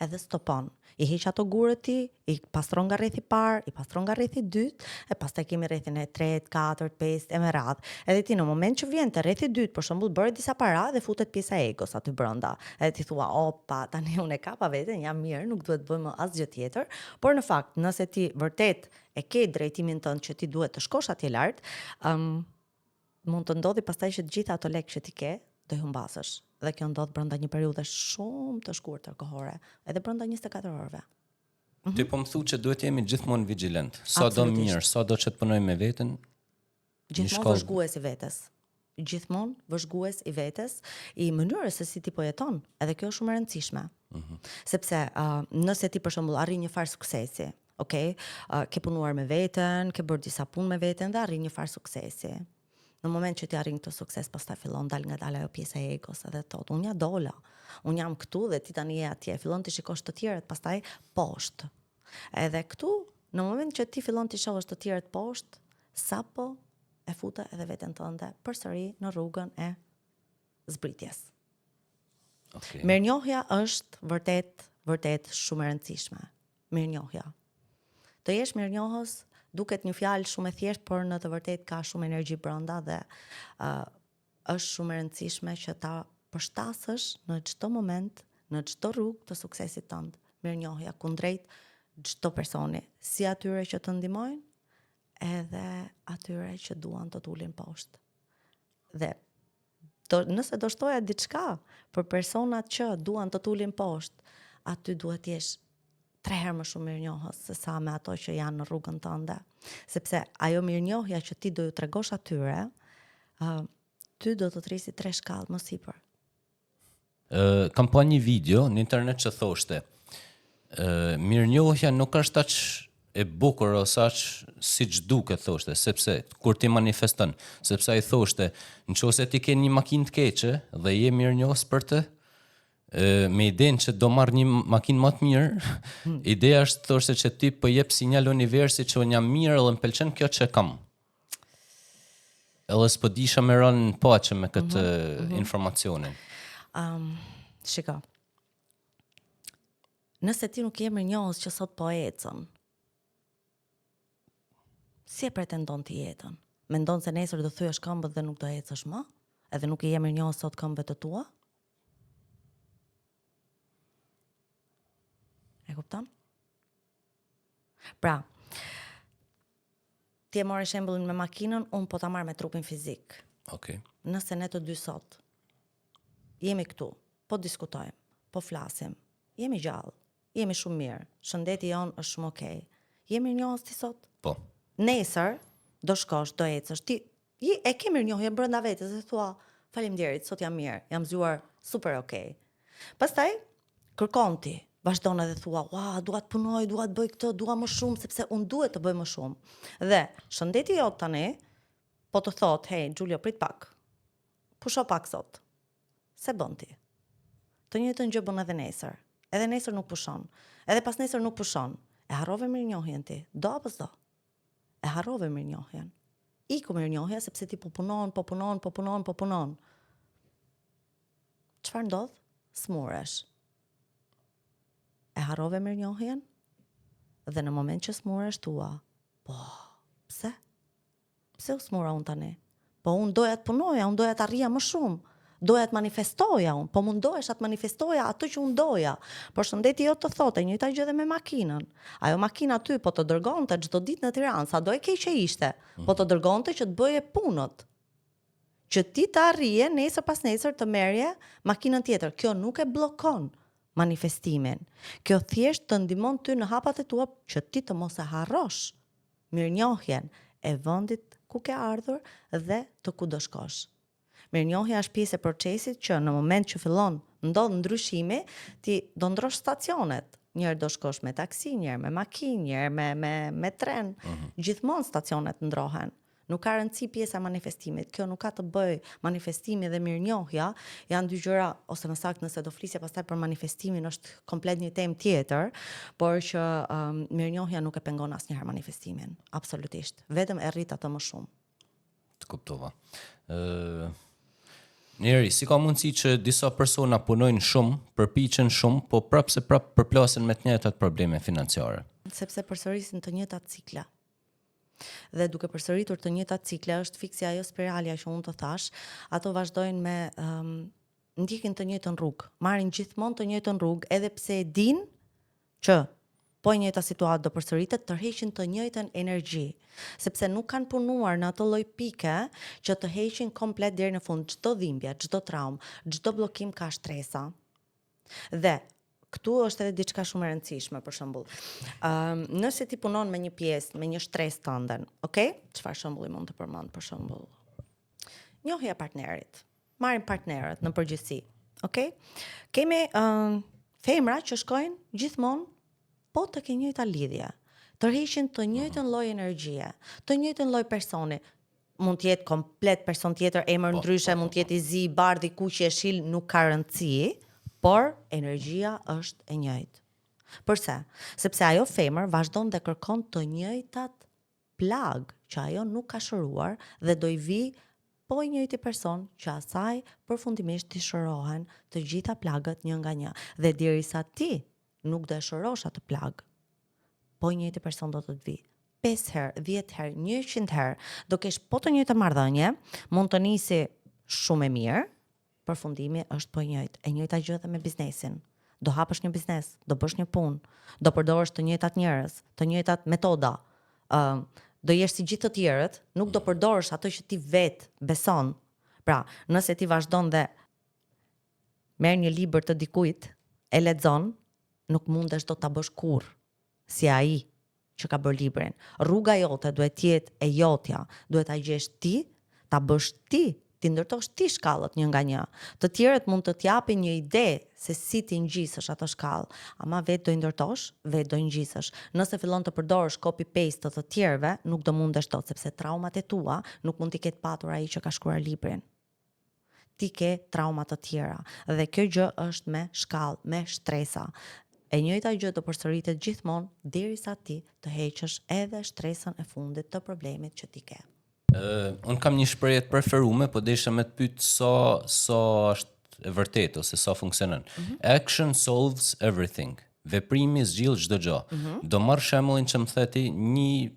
edhe stopon. I heq ato gurët ti, i pastron nga rrethi i parë, i pastron nga rrethi i dytë, e pastaj kemi rrethin e tretë, katërt, pestë e me radhë. Edhe ti në moment që vjen te rrethi i dytë, për shembull, bëre disa para dhe futet pjesa e egos aty brenda. Edhe ti thua, opa, tani unë e kapa veten, jam mirë, nuk duhet të bëj më asgjë tjetër. Por në fakt, nëse ti vërtet e ke drejtimin tënd që ti duhet të shkosh atje lart, ëm um, mund të ndodhi pastaj që të gjitha ato lekë që ti ke, do i humbasësh. Dhe kjo ndodh brenda një periudhe shumë të shkurtër kohore, edhe brenda 24 orëve. Mm -hmm. Ti po më thu që duhet jemi gjithmonë vigjilent. Sa do mirë, sa do që të punojmë me veten, gjithmonë shkallë... vëzhgues i vetes. Gjithmonë vëzhgues i vetes, i mënyrës se si ti po jeton. Edhe kjo është shumë e rëndësishme. Mm -hmm. Sepse uh, nëse ti për shembull arrin një farë suksesi, Ok, uh, ke punuar me veten, ke bërë disa punë me veten dhe arrin një farë suksesi. Në moment që ti arrin këtë sukses, pastaj fillon dalëngadalë ajo pjesa e egos edhe thotë, unë ja dola, unë jam këtu dhe ti tani je atje, fillon të shikosh të tjerët pastaj poshtë. Edhe këtu, në moment që ti fillon të shohësh të tjerët poshtë, sapo e fute edhe veten tënde përsëri në rrugën e zbritjes. Okay. Mirënjohja është vërtet, vërtet shumë e rëndësishme. Mirënjohja. Të jesh mirënjohës duket një fjalë shumë e thjeshtë, por në të vërtetë ka shumë energji brenda dhe uh, është shumë e rëndësishme që ta përshtasësh në çdo moment, në çdo rrugë të suksesit tënd. Mirënjohja kundrejt çdo personi, si atyre që të ndihmojnë, edhe atyre që duan të të ulin poshtë. Dhe do, nëse do shtoja diçka për personat që duan të të ulin poshtë, aty duhet të jesh tre herë më shumë mirënjohës se sa me ato që janë në rrugën tënde. Sepse ajo mirënjohja që ti do ju tregosh atyre, uh, ty do të të rrisi tre shkallë më sipër. Ë kam pa një video në internet që thoshte ë mirënjohja nuk është aq e bukur ose aq siç duket thoshte, sepse kur ti manifeston, sepse ai thoshte, në qoftë se ti ke një makinë të keqe dhe je mirënjohës për të, e, me idenë që do marr një makinë më të mirë, hmm. ideja është thoshte që ti po jep sinjal universit që unë jam mirë dhe më pëlqen kjo që kam. Edhe s'po disha me rënë në paqe me këtë mm -hmm. informacionin. Um, shiko. Nëse ti nuk je mirënjohës që sot po ecën, si e pretendon ti jetën? Mendon se nesër do thyesh këmbët dhe nuk do ecësh më? Edhe nuk i je mirënjohës sot këmbëve të tua? E kupton? Pra, ti e more shembullin me makinën, unë po ta marr me trupin fizik. Okej. Okay. Nëse ne të dy sot jemi këtu, po diskutojmë, po flasim, jemi gjallë, jemi shumë mirë, shëndeti jonë është shumë okej. Okay. Je mirënjohës ti sot? Po. Nesër do shkosh, do ecësh, ti Je, e ke mirënjohje brenda vetes dhe thua, faleminderit, sot jam mirë, jam zgjuar super okay. Pastaj kërkon ti, vazhdon edhe thua, ua, dua të punoj, dua të bëj këtë, dua më shumë sepse unë duhet të bëj më shumë. Dhe shëndeti jot tani po të thotë, hey, Giulio, prit pak. Pusho pak sot. S'e bën ti. Të njëjtën gjë bën edhe nesër. Edhe nesër nuk pushon. Edhe pasnesër nuk pushon. E harrove mirënjohjen ti. Do apo s'do? E harrove mirënjohjen. Iku mirënjohja sepse ti po punon, po punon, po punon, po punon. Çfarë ndodh? Smuresh. E harrove mirënjohjen? Dhe në moment që smuresh thua, po, pse? Pse u smura unë tani? Po unë doja të punoja, unë doja të arrija më shumë. Doja të manifestoja unë, po mundohesha të manifestoja atë që unë doja. Por shëndeti jot të thotë, e njëjta gjë dhe me makinën. Ajo makina ty po të dërgonte çdo ditë në Tiranë, sado e keqe ishte, po të dërgonte që të bëje punët. Që ti të arrije nesër pas nesër të merrje makinën tjetër. Kjo nuk e bllokon manifestimin. Kjo thjesht të ndihmon ty në hapat e tua që ti të mos e harrosh mirënjohjen e vendit ku ke ardhur dhe të ku do shkosh. Mirënjohja është pjesë e procesit që në moment që fillon ndodh ndryshimi, ti do ndrosh stacionet. Një herë do shkosh me taksi, një herë me makinë, një herë me me me tren. Mm -hmm. Gjithmonë stacionet ndrohen. Nuk ka rëndësi pjesa e manifestimit. Kjo nuk ka të bëjë manifestimi dhe mirënjohja, janë dy gjëra ose më saktë nëse do flisja pastaj për manifestimin është komplet një temë tjetër, por që um, mirënjohja nuk e pengon asnjëherë manifestimin, absolutisht. Vetëm e rrit atë më shumë. Të kuptova. Ë Njeri, si ka mundësi që disa persona punojnë shumë, përpiqen shumë, po prapë se prapë përplasen me të njëjtat probleme financiare? Sepse përsërisin të njëjtat cikla. Dhe duke përsëritur të njëjtat cikla është fiks si ajo spiralja që unë të thash, ato vazhdojnë me um, ndjekin të njëjtën rrugë, marrin gjithmonë të njëjtën rrugë edhe pse e dinë që po e njëjta situatë do përsëritet, tërheqin të njëjtën energji, sepse nuk kanë punuar në atë lloj pike që të heqin komplet deri në fund çdo dhimbje, çdo traumë, çdo bllokim ka shtresa. Dhe këtu është edhe diçka shumë e rëndësishme, për shembull. Ëm, um, nëse ti punon me një pjesë, me një shtresë tënden, okay? Çfarë shembulli mund të përmend për shembull? Njohja e partnerit. Marrim partnerët në përgjithësi. Okay? Kemi um, femra që shkojnë gjithmonë po tek e njëjta lidhje. Tërheqin të njëjtën lloj energjie, të njëjtën lloj personi. Mund të jetë komplet person tjetër, emër po, ndryshe, po, mund të jetë i zi, i bardhë, i kuq, jeshil, nuk ka rëndësi, por energjia është e njëjtë. Përse? Sepse ajo femër vazhdon dhe kërkon të njëjtat plagë që ajo nuk ka shëruar dhe do i vijë po i njëjti person që asaj përfundimisht t'i shërohen të gjitha plagët një nga një dhe derisa ti nuk do e shërosh atë plagë po i njëjti person do të të vijë 5 herë, 10 herë, 100 herë, do kesh po të njëjtën marrëdhënie, mund të nisi shumë e mirë, përfundimi është po i njëjtë. E njëjta gjë edhe me biznesin. Do hapësh një biznes, do bësh një punë, do përdorësh të njëjtat njerëz, të njëjtat metoda. Ë, uh, do jesh si gjithë të tjerët, nuk do përdorësh ato që ti vetë beson. Pra, nëse ti vazhdon dhe merr një libër të dikujt, e lexon, nuk mundesh dot ta bësh kurrë si ai që ka bërë librin. Rruga jote duhet të jetë e jotja, duhet ta gjesh ti, ta bësh ti, t'i ndërtosh ti shkallët një nga një. Të tjerët mund të t'japin një ide se si t'i ngjisësh ato shkallë, ama vetë do i ndërtosh, vetë do i ngjisësh. Nëse fillon të përdorësh copy paste të të tjerëve, nuk do mundesh dot sepse traumat e tua nuk mund t'i ketë patur ai që ka shkruar librin. Ti ke trauma të tjera dhe kjo gjë është me shkallë, me shtresa. E njëjta gjë do përsëritet gjithmonë derisa ti të heqësh edhe shtresën e fundit të problemit që ti ke. Uh, unë kam një shprehje të preferume, po desha me të pyet sa sa është e vërtetë ose sa funksionon. Mm -hmm. Action solves everything. Veprimi zgjidh çdo gjë. Mm -hmm. Do marr shembullin që më the ti një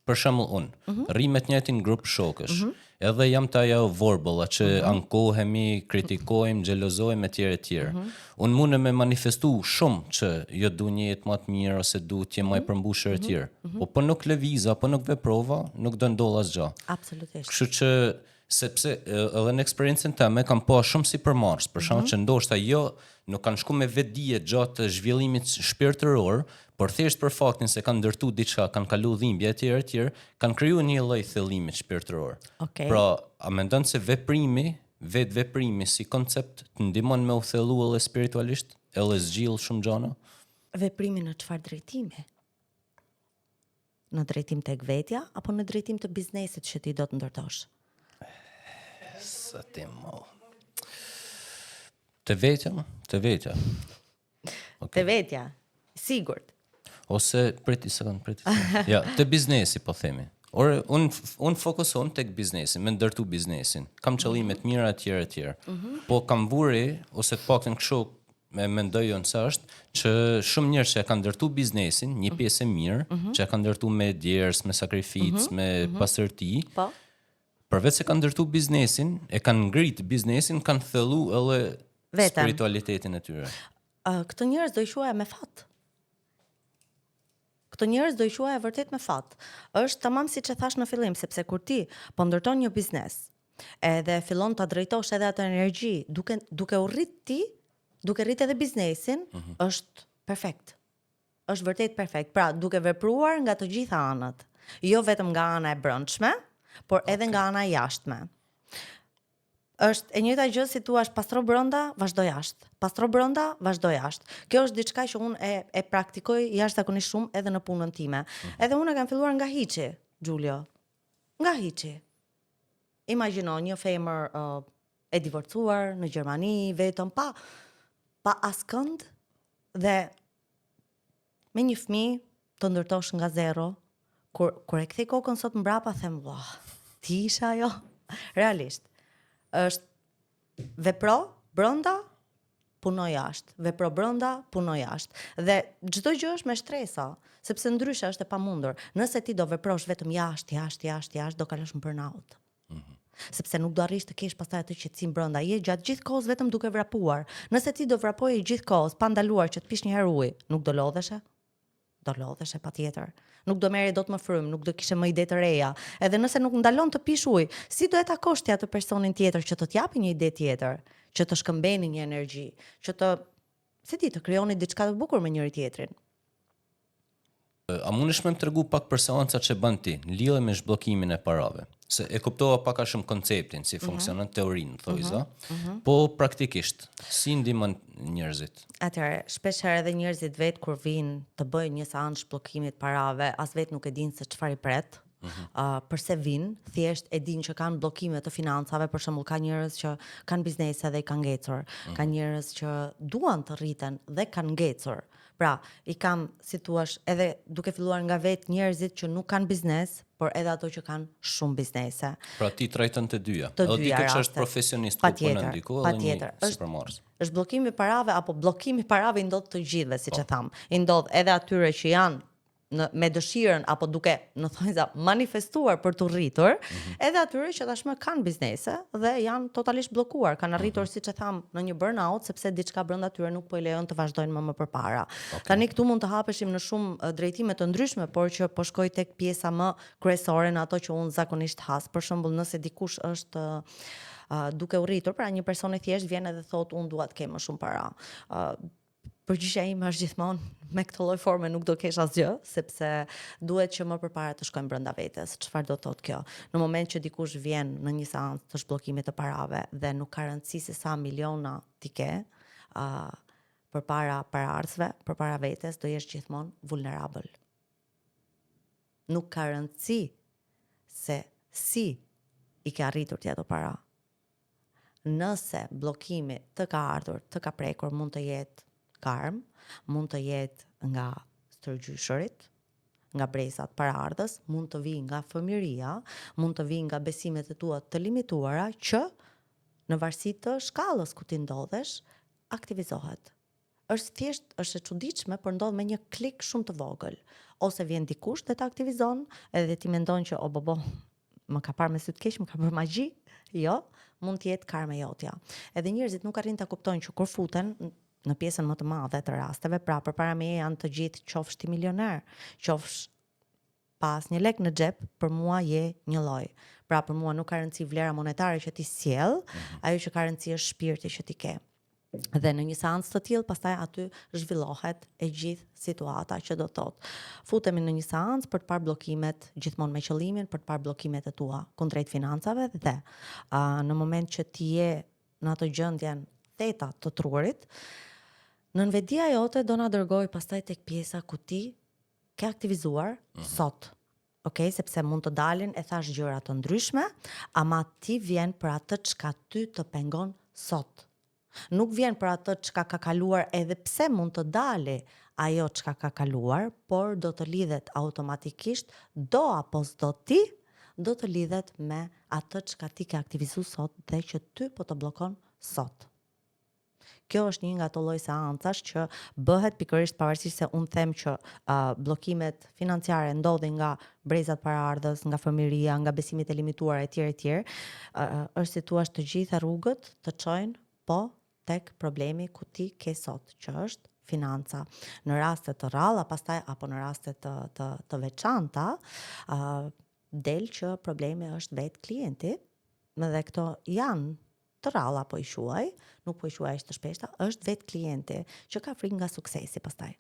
për shembull unë, mm -hmm. rri me të njëjtin grup shokësh. Mm -hmm. Edhe jam te ajo vorbulla që mm -hmm. ankohemi, kritikojmë, xhelozojmë etj etj. Mm -hmm. Unë mundem me manifestu shumë që jo du një jetë më të mirë ose du të jem më i mhm. përmbushur etj. Mm -hmm. Po po nuk lëviza, po nuk veprova, nuk do ndodh asgjë. Absolutisht. Kështu që sepse edhe në eksperiencën teme kam pa shumë sipërmarrës, për shembull mm -hmm. që ndoshta jo nuk kanë shku me vetëdije gjatë zhvillimit shpirtëror, por thjesht për faktin se kanë ndërtu diçka, kanë kalu dhimbje etj etj, kanë kriju një lloj thellimi shpirtëror. Okay. Pra, a mendon se veprimi, vetë veprimi si koncept të ndihmon me u thellu edhe spiritualisht, edhe zgjidh shumë gjana? Veprimi në çfarë drejtimi? Në drejtim tek vetja apo në drejtim të biznesit që ti do të ndërtosh? Sa ti mo. Te vetja, te vetja. Okay. Te vetja, sigurt. Ose prit një sekond, prit një sekond. Ja, te biznesi po themi. Ore, un un fokusohem tek biznesi, me ndërtu biznesin. Kam qëllime të mira etj etj. Mm -hmm. Po kam vu re ose të paktën kështu me mendoj unë se është që shumë njerëz që e kanë ndërtu biznesin, një mhm. pjesë e mirë, mm -hmm. që e kanë ndërtu me djersë, me sakrificë, mm -hmm. me mm -hmm. pastërti. Po. përveç se kanë ndërtu biznesin, e kanë ngrit biznesin, kanë thellu edhe Veten. spiritualitetin e tyre. Uh, këtë njerëz do i quaja me fat. Këto njerëz do i quaja vërtet me fat. Është tamam siç e thash në fillim, sepse kur ti po ndërton një biznes, edhe fillon ta drejtosh edhe atë energji, duke duke u rrit ti, duke rrit edhe biznesin, mm -hmm. është perfekt. Është vërtet perfekt. Pra, duke vepruar nga të gjitha anët, jo vetëm nga ana e brendshme, por okay. edhe nga ana e jashtme. Është e njëjta gjë si thua pastro brenda, vazhdo jashtë. Pastro brenda, vazhdo jashtë. Kjo është diçka që unë e e praktikoj jashtëzakonisht shumë edhe në punën time. Mm -hmm. Edhe unë e kam filluar nga hiçi, Giulio. Nga hiçi. Imagjino një femër uh, e divorcuar në Gjermani, vetëm pa pa askënd dhe me një fëmijë të ndërtosh nga zero, kur kur e kthej kokën sot mbrapa them, "Ua, ti isha ajo." Realisht. Është vepro brenda, puno jashtë. Vepro brenda, puno jashtë. Dhe çdo gjë është me shtresa, sepse ndryshe është e pamundur. Nëse ti do veprosh vetëm jashtë, jashtë, jashtë, jashtë, do kalosh në burnout. Mm -hmm. Sepse nuk do arrish të kesh pastaj atë qetësinë brenda. Je gjatë gjithë kohës vetëm duke vrapuar. Nëse ti do vrapoje gjithë kohës pa ndaluar që të pish një herë ujë, nuk do lodheshe? Do lodheshe patjetër. Nuk do merrje dot më frymë, nuk do kishe më ide të reja. Edhe nëse nuk ndalon të pish ujë, si do e takosh ti atë personin tjetër që të të japi një ide tjetër, që të shkëmbeni një energji, që të se di, të krijoni diçka të bukur me njëri tjetrin. A mundesh me më tregu pak për seancat që bën ti, në lidhje me zhbllokimin e parave? Se e kuptova pak a shumë konceptin, si mm -hmm. funksionon teorinë, thojza, mm -hmm. po praktikisht, si ndihmon njerëzit? Atëherë, shpesh herë edhe njerëzit vetë kur vijnë të bëjnë një seancë zhbllokimit parave, as vetë nuk e dinë se çfarë i pret. Mm -hmm. uh, përse vijnë, thjesht e dinë që kanë bllokime të financave, për shembull ka njerëz që kanë biznese dhe i kanë ngecur, mm -hmm. ka njerëz që duan të rriten dhe kanë ngecur. Pra, i kam, si thuash, edhe duke filluar nga vetë njerëzit që nuk kanë biznes, por edhe ato që kanë shumë biznese. Pra ti trajton të dyja. Të dyja edhe dikë që është profesionist ku punon diku, edhe një sipërmarrës. Është zhbllokimi i parave apo bllokimi i parave i ndodh të gjithëve, siç e po. thamë. I ndodh edhe atyre që janë në me dëshirën apo duke në thonjza manifestuar për t'u rritur, mm -hmm. edhe atyre që tashmë kanë biznese dhe janë totalisht bllokuar, kanë arritur mm -hmm. siç e thamë në një burnout sepse diçka brenda tyre nuk po i lejon të vazhdojnë më më përpara. Okay. Tani këtu mund të hapeshim në shumë drejtime të ndryshme, por që po shkoj tek pjesa më kryesore në ato që unë zakonisht has. Për shembull, nëse dikush është uh, duke u rritur, pra një person i thjeshtë vjen edhe thotë unë dua të kem më shumë para. Uh, Përgjigja ime është gjithmonë me këtë lloj forme nuk do kesh asgjë, sepse duhet që më përpara të shkojmë brenda vetes. Çfarë do të thotë kjo? Në moment që dikush vjen në një seancë të zhbllokimit të parave dhe nuk ka rëndësi se sa miliona ti ke, ë uh, përpara paraardhësve, përpara vetes do jesh gjithmonë vulnerabël. Nuk ka rëndësi se si i ke arritur ti ato para. Nëse bllokimi të ka ardhur, të ka prekur, mund të jetë karmë, mund të jetë nga stërgjyshërit, nga brezat paraardhës, mund të vijë nga fëmijëria, mund të vijë nga besimet e tua të limituara që në varësi të shkallës ku ti ndodhesh, aktivizohet. Është thjesht, është e çuditshme, por ndodh me një klik shumë të vogël. Ose vjen dikush dhe të aktivizon, edhe ti mendon që o bobo, më ka parë me sy të keq, më ka bërë magji. Jo, mund të jetë karma jotja. Edhe njerëzit nuk arrijnë ta kuptojnë që kur futen në pjesën më të madhe të rasteve, pra përpara meje janë të gjithë qofsh ti milioner, qofsh pa asnjë lek në xhep, për mua je njëlloj. Pra për mua nuk ka rëndësi vlera monetare që ti sjell, mm -hmm. ajo që ka rëndësi është shpirti që ti ke. Dhe në një seancë të tillë, pastaj aty zhvillohet e gjithë situata që do thotë. Futemi në një seancë për të parë bllokimet, gjithmonë me qëllimin për të parë bllokimet e tua kundrejt financave dhe uh, në moment që ti je në atë gjendjen theta të trurit, nënvetëdija jote do na dërgojë pastaj tek pjesa ku ti ke aktivizuar mm -hmm. sot. Ok, sepse mund të dalin e thash gjëra të ndryshme, ama ti vjen për atë çka ty të pengon sot. Nuk vjen për atë çka ka kaluar edhe pse mund të dali ajo çka ka kaluar, por do të lidhet automatikisht, do apo s'do ti, do të lidhet me atë çka ti ke aktivizu sot dhe që ty po të bllokon sot. Kjo është një nga ato lloj seancash që bëhet pikërisht pavarësisht se unë them që uh, bllokimet financiare ndodhin nga brezat paraardhës, nga fëmijëria, nga besimet e limituara etj etj. Uh, është si thua të gjitha rrugët të çojnë po tek problemi ku ti ke sot, që është financa. Në raste të rralla pastaj apo në raste të të të veçanta, uh, del që problemi është vetë klienti, dhe këto janë të rralla po i quaj, nuk po i quaj aq të shpeshta, është vetë klienti që ka frikë nga suksesi pastaj.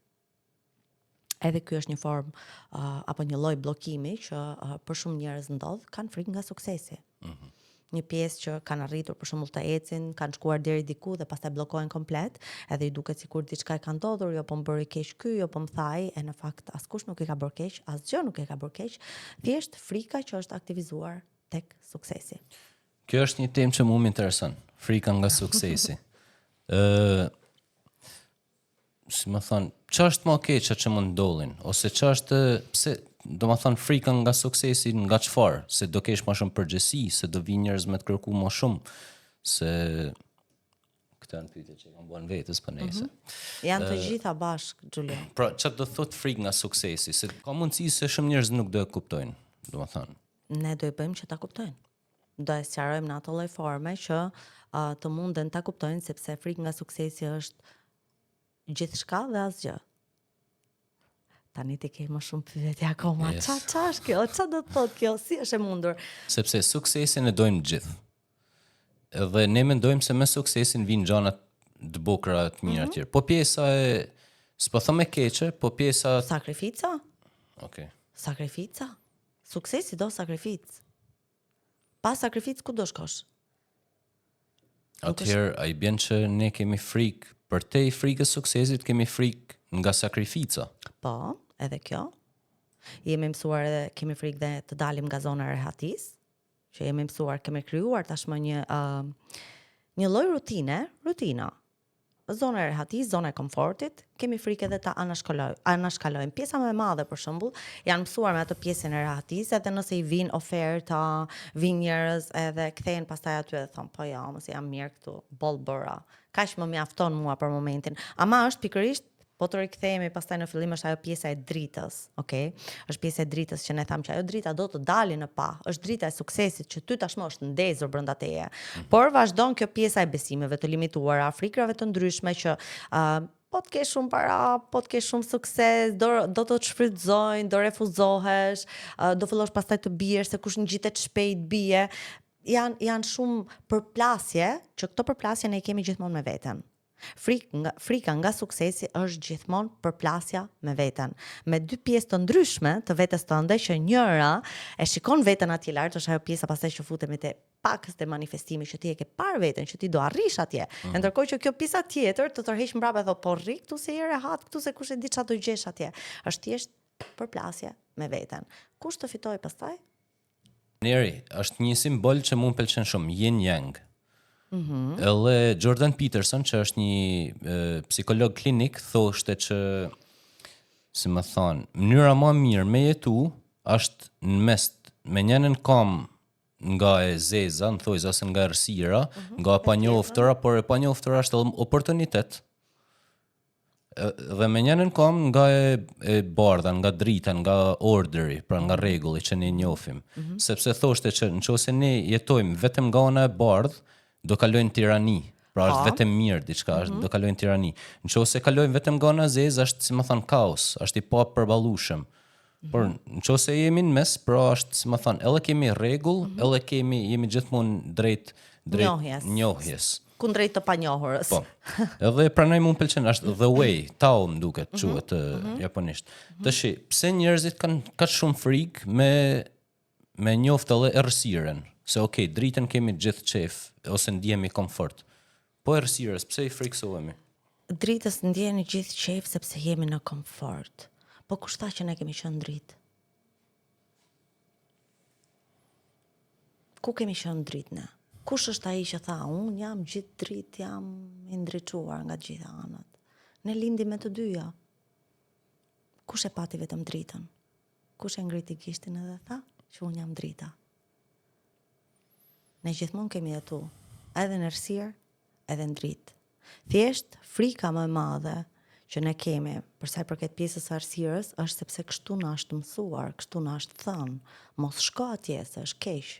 Edhe ky është një formë uh, apo një lloj bllokimi që uh, për shumë njerëz ndodh, kanë frikë nga suksesi. Mm -hmm. Një pjesë që kanë arritur për shembull të ecin, kanë shkuar deri diku dhe pastaj bllokohen komplet, edhe i duket sikur diçka i ka ndodhur, jo po më bëri keq ky, jo po më tha ai, e në fakt askush nuk i ka bërë keq, asgjë nuk e ka bërë keq, thjesht frika që është aktivizuar tek suksesi. Kjo është një temë që mua më intereson, frika nga suksesi. Ë si më thon, ç'a është më keq që mund ndodhin ose ç'a është pse do më thon frika nga suksesi nga çfarë, se do kesh më shumë përgjegjësi, se do vinë njerëz me të kërku më shumë, se këto janë pyetje që kam bën vetes po nejse. Mm -hmm. Janë të gjitha bashkë, Xhulio. Pra, çfarë do thotë frikë nga suksesi? Se ka mundësi se shumë njerëz nuk do e kuptojnë, do më thënë. Ne do i bëjmë që ta kuptojnë. Do e sqarojmë në ato lloj forme që uh, të munden ta kuptojnë sepse frikë nga suksesi është gjithçka dhe asgjë. Tani ti ke më shumë pyetje akoma. Yes. Ça ça është kjo? Ça do të thotë kjo? Si është e mundur? Sepse suksesin e dojmë gjithë. Edhe ne mendojmë se me suksesin vijnë gjëra të bukura, të mira mm -hmm. tjerë. Po pjesa e s'po them e keqe, po pjesa sakrifica? Okej. Okay. Sakrifica? Suksesi do sakrificë. Pa sakrificë ku do shkosh? Atëherë, a i bjen që ne kemi frikë, përtej frikës suksesit, kemi frikë nga sakrifica. Po, edhe kjo. Jemi mësuar edhe kemi frikë dhe të dalim nga zona e rehatisë, që jemi mësuar, kemi krijuar tashmë një uh, një lloj rutine, rutina. Zona e rehatisë, zona e komfortit, kemi frikë edhe ta anashkalojmë. Anashkalojmë. Pjesa më e madhe për shembull, janë mësuar me atë pjesën e rehatisë, edhe nëse i vijnë oferta, vijnë njerëz edhe kthehen pastaj aty edhe thon, po jo, mos jam mirë këtu, boll bëra. Kaq më mjafton mua për momentin. Ama është pikërisht Po të rikthehemi pastaj në fillim është ajo pjesa e dritës, okay? Është pjesa e dritës që ne thamë që ajo drita do të dali në pah, është drita e suksesit që ty tashmë është ndezur brenda teje. Mm. Por vazhdon kjo pjesa e besimeve të limituara, frikrave të ndryshme që uh, po të kesh shumë para, po të kesh shumë sukses, do do të të shfrytëzojnë, do refuzohesh, uh, do fillosh pastaj të biesh se kush ngjitet shpejt bie. Janë janë shumë përplasje që këto përplasje ne i kemi gjithmonë me veten. Frikë nga, frika nga suksesi është gjithmonë përplasja me veten. Me dy pjesë të ndryshme të vetes tënde që njëra e shikon veten atje lart, është ajo pjesa pastaj që futemi te pakës te manifestimi që ti e ke parë veten që ti do arrish atje. Mm. E ndërkohë që kjo pjesa tjetër të tërheq mbrapa e thotë po rri këtu se je rehat këtu se kush e di çfarë do gjesh atje. Është thjesht përplasje me veten. Kush të fitojë pastaj? Neri, është një simbol që mu më pëlqen shumë, yin yang. Mm -hmm. Edhe Jordan Peterson, që është një e, psikolog klinik, thoshte që, si më thonë, mënyra ma mirë me jetu është në mes, me njënën kam nga e zeza, në thojza, ose nga errësira, mm -hmm. nga e panjoftura, por e panjoftura është edhe oportunitet, Dhe me njënën kam nga e, e bardha, nga drita, nga orderi, pra nga rregulli që ne njohim. Mm -hmm. Sepse thoshte që në qoftë se ne jetojmë vetëm nga ana e bardhë, do kalojnë tirani. Pra është vetëm mirë diçka, është mm -hmm. do kalojnë tirani. Në qoftë se kalojmë vetëm nga ana e zezë, është si më thon kaos, është i papërballueshëm. Mm -hmm. Por në qoftë se jemi në mes, pra është si më thon, edhe kemi rregull, mm -hmm. edhe kemi jemi gjithmonë drejt drejt njohjes. njohjes. Kundrejt të panjohurës. Po. Edhe prandaj mu më pëlqen është The Way, Tao më duket mhm, quhet mm -hmm. japonisht. Mm -hmm. Tashi, pse njerëzit kanë kaq shumë frikë me me njoftë edhe errësirën, se okay, dritën kemi gjithë qejf ose ndihemi komfort. Po errësirës, pse i frikësohemi? Dritës ndjehemi gjithë qejf sepse jemi në komfort. Po kush tha që ne kemi qenë dritë? Ku kemi qenë dritë ne? Kush është ai që tha, unë jam gjithë dritë, jam i ndriçuar nga të gjitha anët. Ne lindim me të dyja. Kush e pati vetëm dritën? Kush e ngriti gishtin edhe tha që unë jam drita? Ne gjithmonë kemi jetu, edhe në errësirë, edhe në dritë. Thjesht frika më e madhe që ne kemi për sa i përket pjesës së errësirës është sepse kështu na është mësuar, kështu na është thënë, mos shko atje se është keq.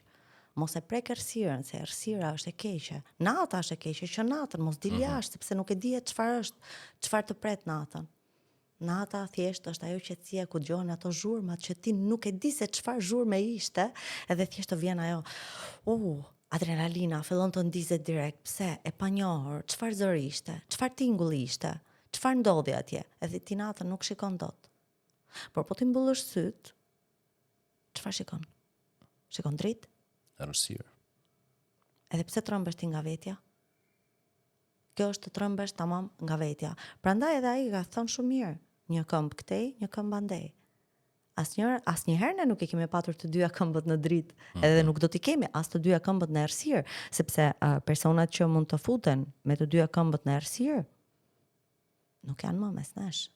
Mos e prek errësirën se errësira është e keqe. Nata është e keqe, që natën mos dil jashtë sepse nuk e dihet çfarë është, çfarë të pret natën. Nata thjesht është ajo qetësia ku dëgjohen ato zhurmat që ti nuk e di se çfarë zhurme ishte, edhe thjesht të vjen ajo, uh, adrenalina fillon të ndizet direkt. Pse? E panjohur, çfarë zëri ishte? Çfarë tingulli ishte? Çfarë ndodhi atje? Edhe ti natën nuk shikon dot. Por po ti mbyllësh syt, çfarë shikon? Shikon dritë? Errësirë. Edhe pse trembesh ti nga vetja? Kjo është të trembesh tamam nga vetja. Prandaj edhe ai ka thënë shumë mirë, një këmbë këtej, një këmbë andej. Asnjëherë, asnjëherë ne nuk i kemi patur të dyja këmbët në dritë, mm -hmm. edhe nuk do t'i kemi as të dyja këmbët në errësirë, sepse uh, personat që mund të futen me të dyja këmbët në errësirë nuk janë më mes nesh.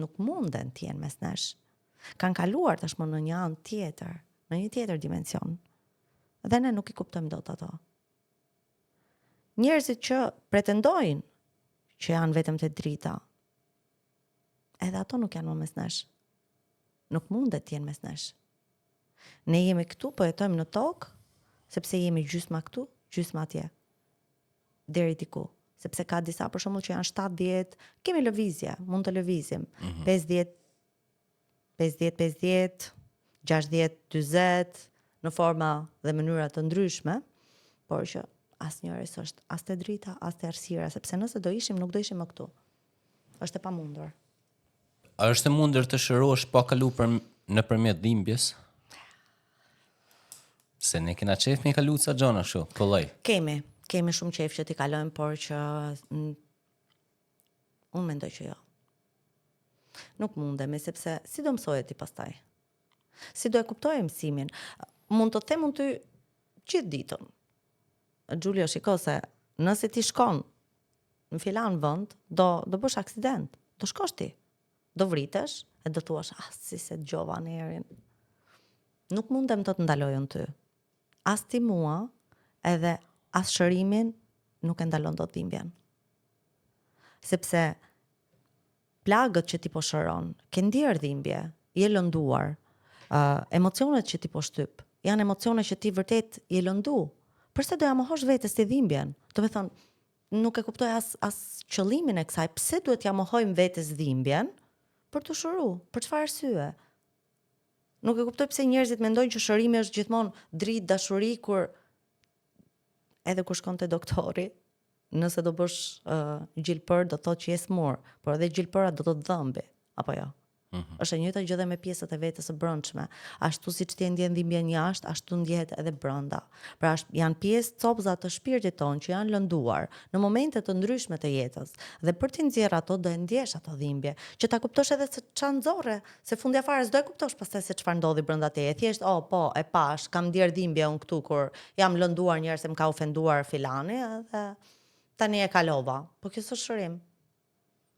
Nuk munden të jenë mes nesh. Kanë kaluar tashmë në një anë tjetër, në një tjetër dimension. Dhe ne nuk i kuptojmë dot ato. Njerëzit që pretendojnë që janë vetëm te drita, edhe ato nuk janë më mes nesh. Nuk mundet të jenë mes nesh. Ne jemi këtu, po jetojmë në tokë, sepse jemi gjysma këtu, gjysma atje. Deri diku. Sepse ka disa për shembull që janë 70, kemi lëvizje, mund të lëvizim. Mm -hmm. 50 50 50, 60 40 në forma dhe mënyra të ndryshme, por që asnjëri s'është as te drita, as te errësira, sepse nëse do ishim, nuk do ishim më këtu. Është e pamundur. A është e mundur të shërohesh pa kalu për nëpërmjet dhimbjes? Se ne kena qef me kalu ca gjona kështu, kollaj. Kemi, kemi shumë qef që t'i kalojmë, por që unë mendoj që jo. Nuk mundemi, sepse si do mësoje ti pastaj? Si do e kuptoje mësimin? Mund të them unë ty gjithë ditën. Xhulio, shiko se nëse ti shkon në filan vend, do do bësh aksident. Do shkosh ti. Do vritesh e do thuash, ah, si s'e dëgjova Nerin. Nuk mundem të të ndaloj unë ty. As ti mua, edhe as shërimin nuk e ndalon dot dhimbjen. Sepse plagët që ti po shëron, ke ndier dhimbje, je lënduar, uh, emocionet që ti po shtyp, janë emocione që ti vërtet je lëndu. Përse do ja mohosh vetes ti dhimbjen? Do me thënë, nuk e kuptoj as, as qëllimin e kësaj, pse duhet ja mohojmë vetes dhimbjen për t'u shëru, për çfarë arsye? Nuk e kuptoj pse njerëzit mendojnë që shërimi është gjithmonë dritë, dashuri, kur edhe kur shkon te doktori, nëse do bësh uh, gjilpër, do të thotë që je smur, por edhe gjilpëra do të të dhëmbi, apo jo? Mm -hmm. Është e njëjta gjë dhe me pjesët e vetes së brendshme. Ashtu siç ti e ndjen dhimbjen jashtë, ashtu ndjehet edhe brenda. Pra është, janë pjesë copëza të shpirtit tonë që janë lënduar në momente të ndryshme të jetës. Dhe për t'i nxjerrë ato do e ndjesh ato dhimbje, që ta kuptosh edhe se ça nxorre, Se fundja fare s'do e kuptosh pastaj se çfarë ndodhi brenda teje. Thjesht, oh, po, e pash, kam ndier dhimbje unë këtu kur jam lënduar një herë se më ka ofenduar filani edhe tani e kalova. Po kjo s'është shërim.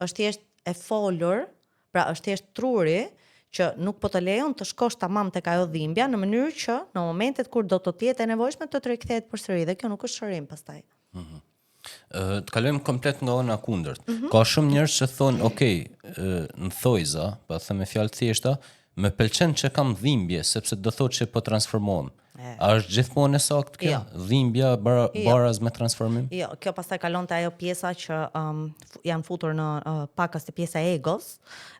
Është thjesht e folur, pra është thjesht truri që nuk po të lejon të shkosh tamam tek ajo dhimbja në mënyrë që në momentet kur do të të jetë e nevojshme të të rikthehet përsëri dhe kjo nuk është shërim pastaj. Mm -hmm. Të kalojmë komplet nga ana kundërt. Mm -hmm. Ka shumë njerëz që thonë, "Ok, në thojza, po them me fjalë të thjeshta, më pëlqen që kam dhimbje sepse do thotë që po transformohem." A është gjithmonë e saktë kjo? Jo. Dhimbja bara, jo. baraz me transformim? Jo, kjo pastaj kalon te ajo pjesa që um, janë futur në uh, pakës te pjesa e egos,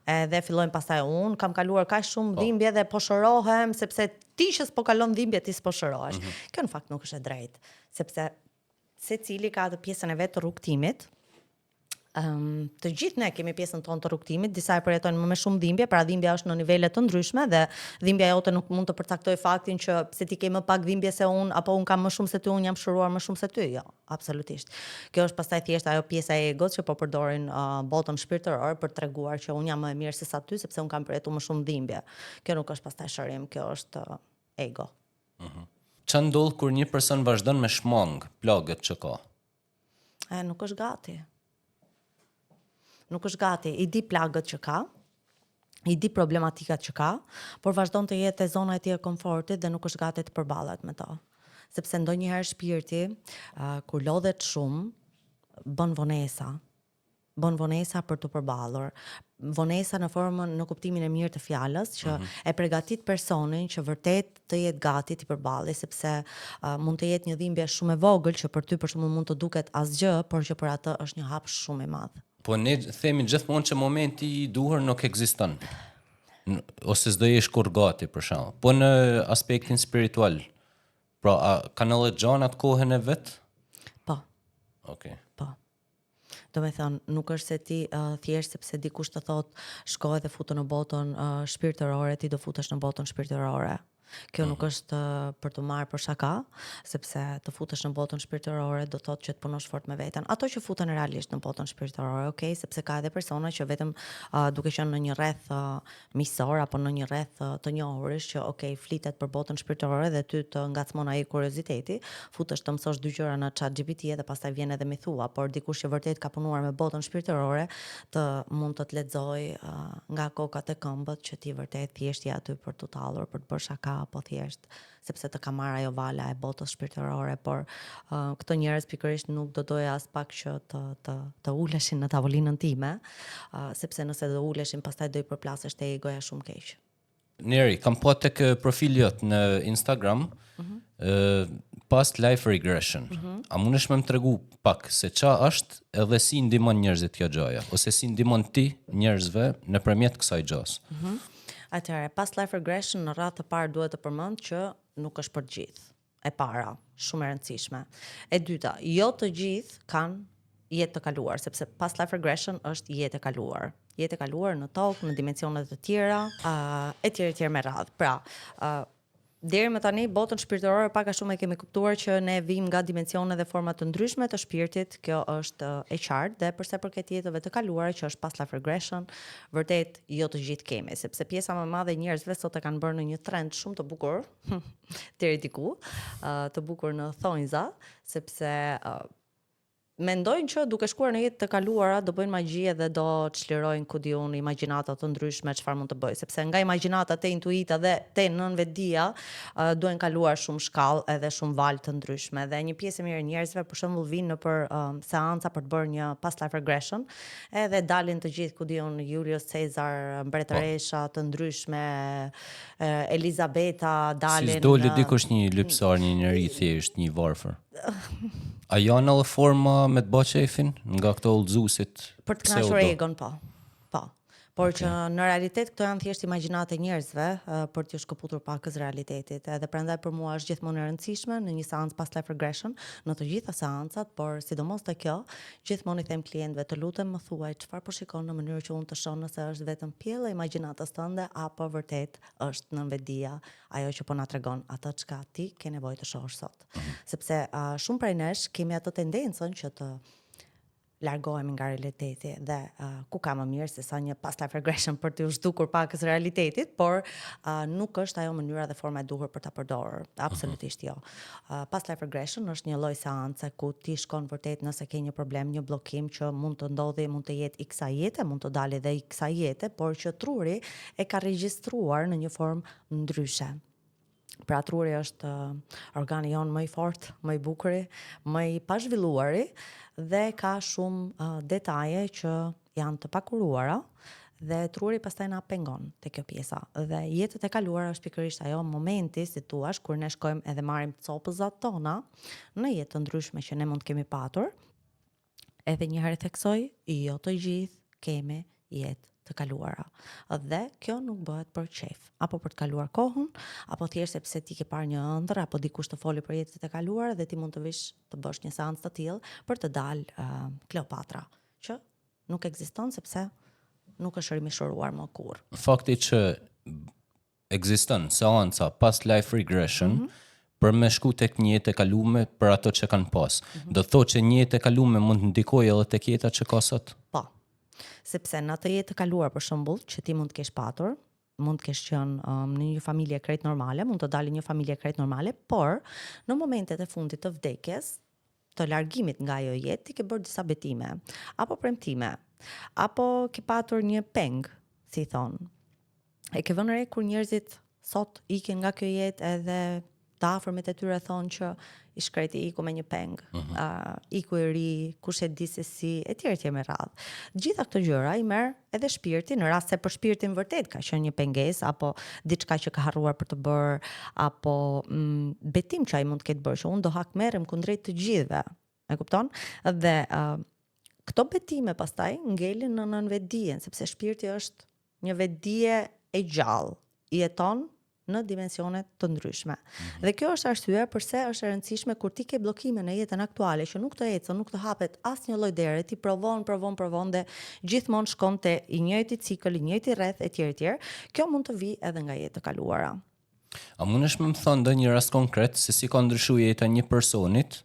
edhe fillojnë pastaj unë kam kaluar kaq shumë po. dhimbje dhe po shërohem sepse ti që s'po kalon dhimbje ti s'po shërohesh. Mm -hmm. Kjo në fakt nuk është e drejtë, sepse secili ka atë pjesën e vet të rrugëtimit. Ëm um, të gjithë ne kemi pjesën tonë të rrugëtimit, disa e përjetojnë më me shumë dhimbje, pra dhimbja është në nivele të ndryshme dhe dhimbja jote nuk mund të përcaktojë faktin që pse ti ke më pak dhimbje se unë apo unë kam më shumë se ty, unë jam shëruar më shumë se ty. Jo, absolutisht. Kjo është pastaj thjesht ajo pjesa e egos që po përdorin uh, botën shpirtërore për të treguar që unë jam më e mirë se sa ty sepse unë kam përjetuar më shumë dhimbje. Kjo nuk është pastaj shërim, kjo është uh, ego. Mhm. Ça ndodh kur një person vazhdon me shmang plagët që ka? E, nuk është gati. Nuk është gati. I di plagët që ka, i di problematikat që ka, por vazhdon të jetë te zona e tij e komfortit dhe nuk është gati të përballet me to. Sepse ndonjëherë shpirti, uh, kur lodhet shumë, Bën vonesa. Bën vonesa për t'u përballur. Vonesa në formën në kuptimin e mirë të fjalës, që mm -hmm. e pregatit personin që vërtet të jetë gati t'i përballë, sepse uh, mund të jetë një dhimbje shumë e vogël që për ty për shembull mund të duket asgjë, por që për atë është një hap shumë i madh. Po ne themi gjithmonë që momenti i duhur nuk ekziston. Ose s'do jesh kurrë gati për shembull. Po në aspektin spiritual, pra a kanë edhe gjanat kohën e vet? Po. Okej. Okay. Po. Do me thënë, nuk është se ti uh, thjesht sepse dikush të thotë shko edhe futu në botën uh, shpirtërore, ti do futesh në botën shpirtërore. Kjo nuk mhm. është uh, për të marrë për shaka, sepse të futesh në botën shpirtërore do të thotë që të punosh fort me veten. Ato që futen realisht në botën shpirtërore, okay, sepse ka edhe persona që vetëm uh, duke qenë në një rreth uh, miqësor apo në një rreth të njohurish që ok, flitet për botën shpirtërore dhe ty të ngacmon ai kurioziteti, futesh të mësosh dy gjëra në Chat GPT dhe pastaj vjen edhe m'i thua, por dikush që vërtet ka punuar me botën shpirtërore të mund të të lexojë uh, nga koka te këmbët që ti vërtet thjesht je aty për t'u tallur, për të bërë shaka apo thjesht sepse të ka marrë ajo vala e botës shpirtërore, por uh, këto njerëz pikërisht nuk do doja aspak që të të të uleshin në tavolinën time, uh, sepse nëse do uleshin pastaj do i përplasesh te egoja shumë keq. Neri, kam pa tek profili jot në Instagram, mm -hmm. uh, past life regression. Mm -hmm. A mundesh me më tregu pak se ça është edhe si ndihmon njerëzit kjo gjaja, ose si ndihmon ti njerëzve nëpërmjet kësaj gjasë? Mm -hmm. Atëherë, past life regression në radhë të parë duhet të përmend që nuk është për të gjithë. E para, shumë e rëndësishme. E dyta, jo të gjithë kanë jetë të kaluar, sepse past life regression është jetë e kaluar. Jetë e kaluar në tokë, në dimensione të tjera, uh, e tjera e tjera me radhë. Pra, uh, Deri më tani botën shpirtërore pak a shumë e kemi kuptuar që ne vijmë nga dimensione dhe forma të ndryshme të shpirtit, kjo është e qartë dhe për sa i përket jetëve të kaluara që është past life regression, vërtet jo të gjithë kemi, sepse pjesa më e madhe e njerëzve sot e kanë bërë në një trend shumë të bukur, deri diku, të bukur në thonjza, sepse Mendojnë që duke shkuar në jetë të kaluara do bëjnë magji edhe do çlirojnë ku di unë imagjinata të ndryshme çfarë mund të bëjë, sepse nga imagjinata te intuita dhe te nënvetëdija uh, duhen kaluar shumë shkallë edhe shumë valë të ndryshme dhe një pjesë e mirë e njerëzve për shembull vijnë nëpër um, seanca për të bërë një past life regression edhe dalin të gjithë ku di unë Julius Caesar, mbretëresha të ndryshme, Elizabeta dalin. Si s'doli dikush një lypsar, një njeri thjesht, një varfër. A janë edhe forma me të ba qefin nga këto udhëzuesit? Për të kënaqur egon, po. Po. Por okay. që në realitet këto janë thjesht imagjinat e njerëzve uh, për t'ju shkëputur pakëz realitetit. Edhe prandaj për mua është gjithmonë e rëndësishme në një seancë past life regression, në të gjitha seancat, por sidomos te kjo, gjithmonë i them klientëve të lutem më thuaj çfarë po shikon në mënyrë që unë të shoh nëse është vetëm pjellë e imagjinatës tënde apo vërtet është nënvetëdija ajo që po na tregon atë çka ti ke nevojë të shohësh sot. Sepse uh, shumë prej nesh kemi atë tendencën që të largohemi nga realiteti dhe uh, ku ka më mirë se sa një past life regression për t'u zhdukur pakës realitetit, por uh, nuk është ajo mënyra dhe forma e duhur për ta përdorur. Absolutisht jo. Uh, past life regression është një lloj seance ku ti shkon vërtet nëse ke një problem, një bllokim që mund të ndodhi, mund të jetë i kësaj jete, mund të dali dhe i kësaj jete, por që truri e ka regjistruar në një formë ndryshe. Pra truri është organi jonë më i fortë, më i bukuri, më i pazhvilluari dhe ka shumë uh, detaje që janë të pakuruara dhe truri pastaj na pengon te kjo pjesa. Dhe jetët e kaluara është pikërisht ajo momenti, si thuash, kur ne shkojmë edhe marrim copëzat tona në jetë të ndryshme që ne mund të kemi patur. Edhe një herë theksoj, jo të gjithë kemi jetë të kaluara. Dhe kjo nuk bëhet për qejf, apo për të kaluar kohën, apo thjesht sepse ti ke parë një ëndërr apo dikush të foli për jetët e kaluara dhe ti mund të vish të bësh një seancë të tillë për të dalë uh, Kleopatra, që nuk ekziston sepse nuk është rimishëruar më kurrë. Fakti që ekziston seanca past life regression mm -hmm. për me shku tek një jetë e kalume për ato që kanë pas. Mm -hmm. Do të thotë që një jetë e kalume mund të ndikojë edhe tek jeta që ka sot? Po. Sepse në atë jetë të kaluar për shembull, që ti mund të kesh patur, mund të kesh qenë um, në një familje krejt normale, mund të dali një familje krejt normale, por në momentet e fundit të vdekjes, të largimit nga ajo jetë, ti ke bërë disa betime, apo premtime, apo ke patur një peng, si i thonë. E ke vënë re kur njerëzit sot ikin nga kjo jetë edhe Të afërmit e tyre thonë që i shkreti iku me një peng, mm -hmm. uh, iku i ri, kush e di se si, e tjerë e tjerë me radhë. Gjitha këto gjëra i merr edhe shpirti, në rast se për shpirtin vërtet ka qenë një pengesë apo diçka që ka harruar për të bërë apo mm, betim që ai mund të ketë bërë, që unë do hakmerrem kundrejt të gjithëve. E kupton? Dhe uh, këto betime pastaj ngelin në nënvetëdijen, sepse shpirti është një vetëdije e gjallë, jeton në dimensione të ndryshme. Mm -hmm. Dhe kjo është arsyeja përse është e rëndësishme kur ti ke bllokime në jetën aktuale që nuk të ecën, nuk të hapet asnjë lloj dere, ti provon, provon, provon dhe gjithmonë shkon te i njëjti cikël, i njëjti rreth etj etj. Kjo mund të vijë edhe nga jetë të kaluara. A mundesh me më thonë ndonjë rast konkret se si ka ndryshu jeta një personit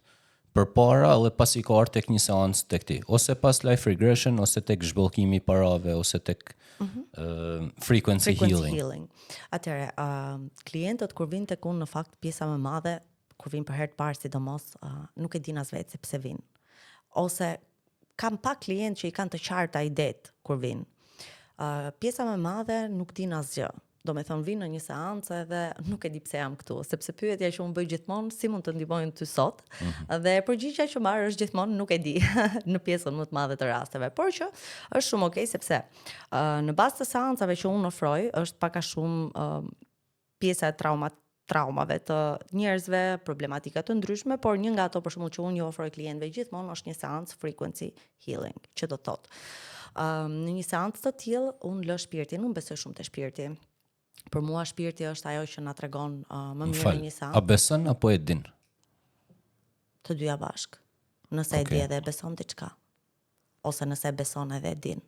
përpara dhe pasi ka ardhur tek një seancë tek ti, ose pas life regression ose tek zhbllokimi i parave ose tek mm -hmm. uh, frequency, frequency healing. healing. Atëherë, uh, klientët kur vinë tek unë në fakt pjesa më e madhe kur vinë për herë të parë sidomos uh, nuk e dinë as vetë se pse vinë. Ose kam pak klientë që i kanë të qarta idetë kur vinë. Uh, pjesa më e madhe nuk dinë asgjë. Do me thonë vinë në një seancë edhe nuk e di pse jam këtu, sepse pyetja që unë bëj gjithmonë, si mund të ndihmoj ty sot, mm -hmm. dhe përgjigja që marr është gjithmonë nuk e di në pjesën më të madhe të rasteve, por që është shumë okay sepse uh, në bazë të seancave që unë ofroj, është pak a shumë uh, pjesa e traumat traumave të njerëzve, problematika të ndryshme, por një nga ato për shembull që unë ju ofroj klientëve gjithmonë është një seancë frequency healing, që do të thotë. Um, në një seancë të tillë unë lë shpirtin, unë besoj shumë te shpirti. Për mua shpirti është ajo që na tregon uh, më mirë në një seancë. A beson apo e din? Të dyja bashkë. Nëse okay. e di edhe e beson diçka. Ose nëse e beson edhe e din.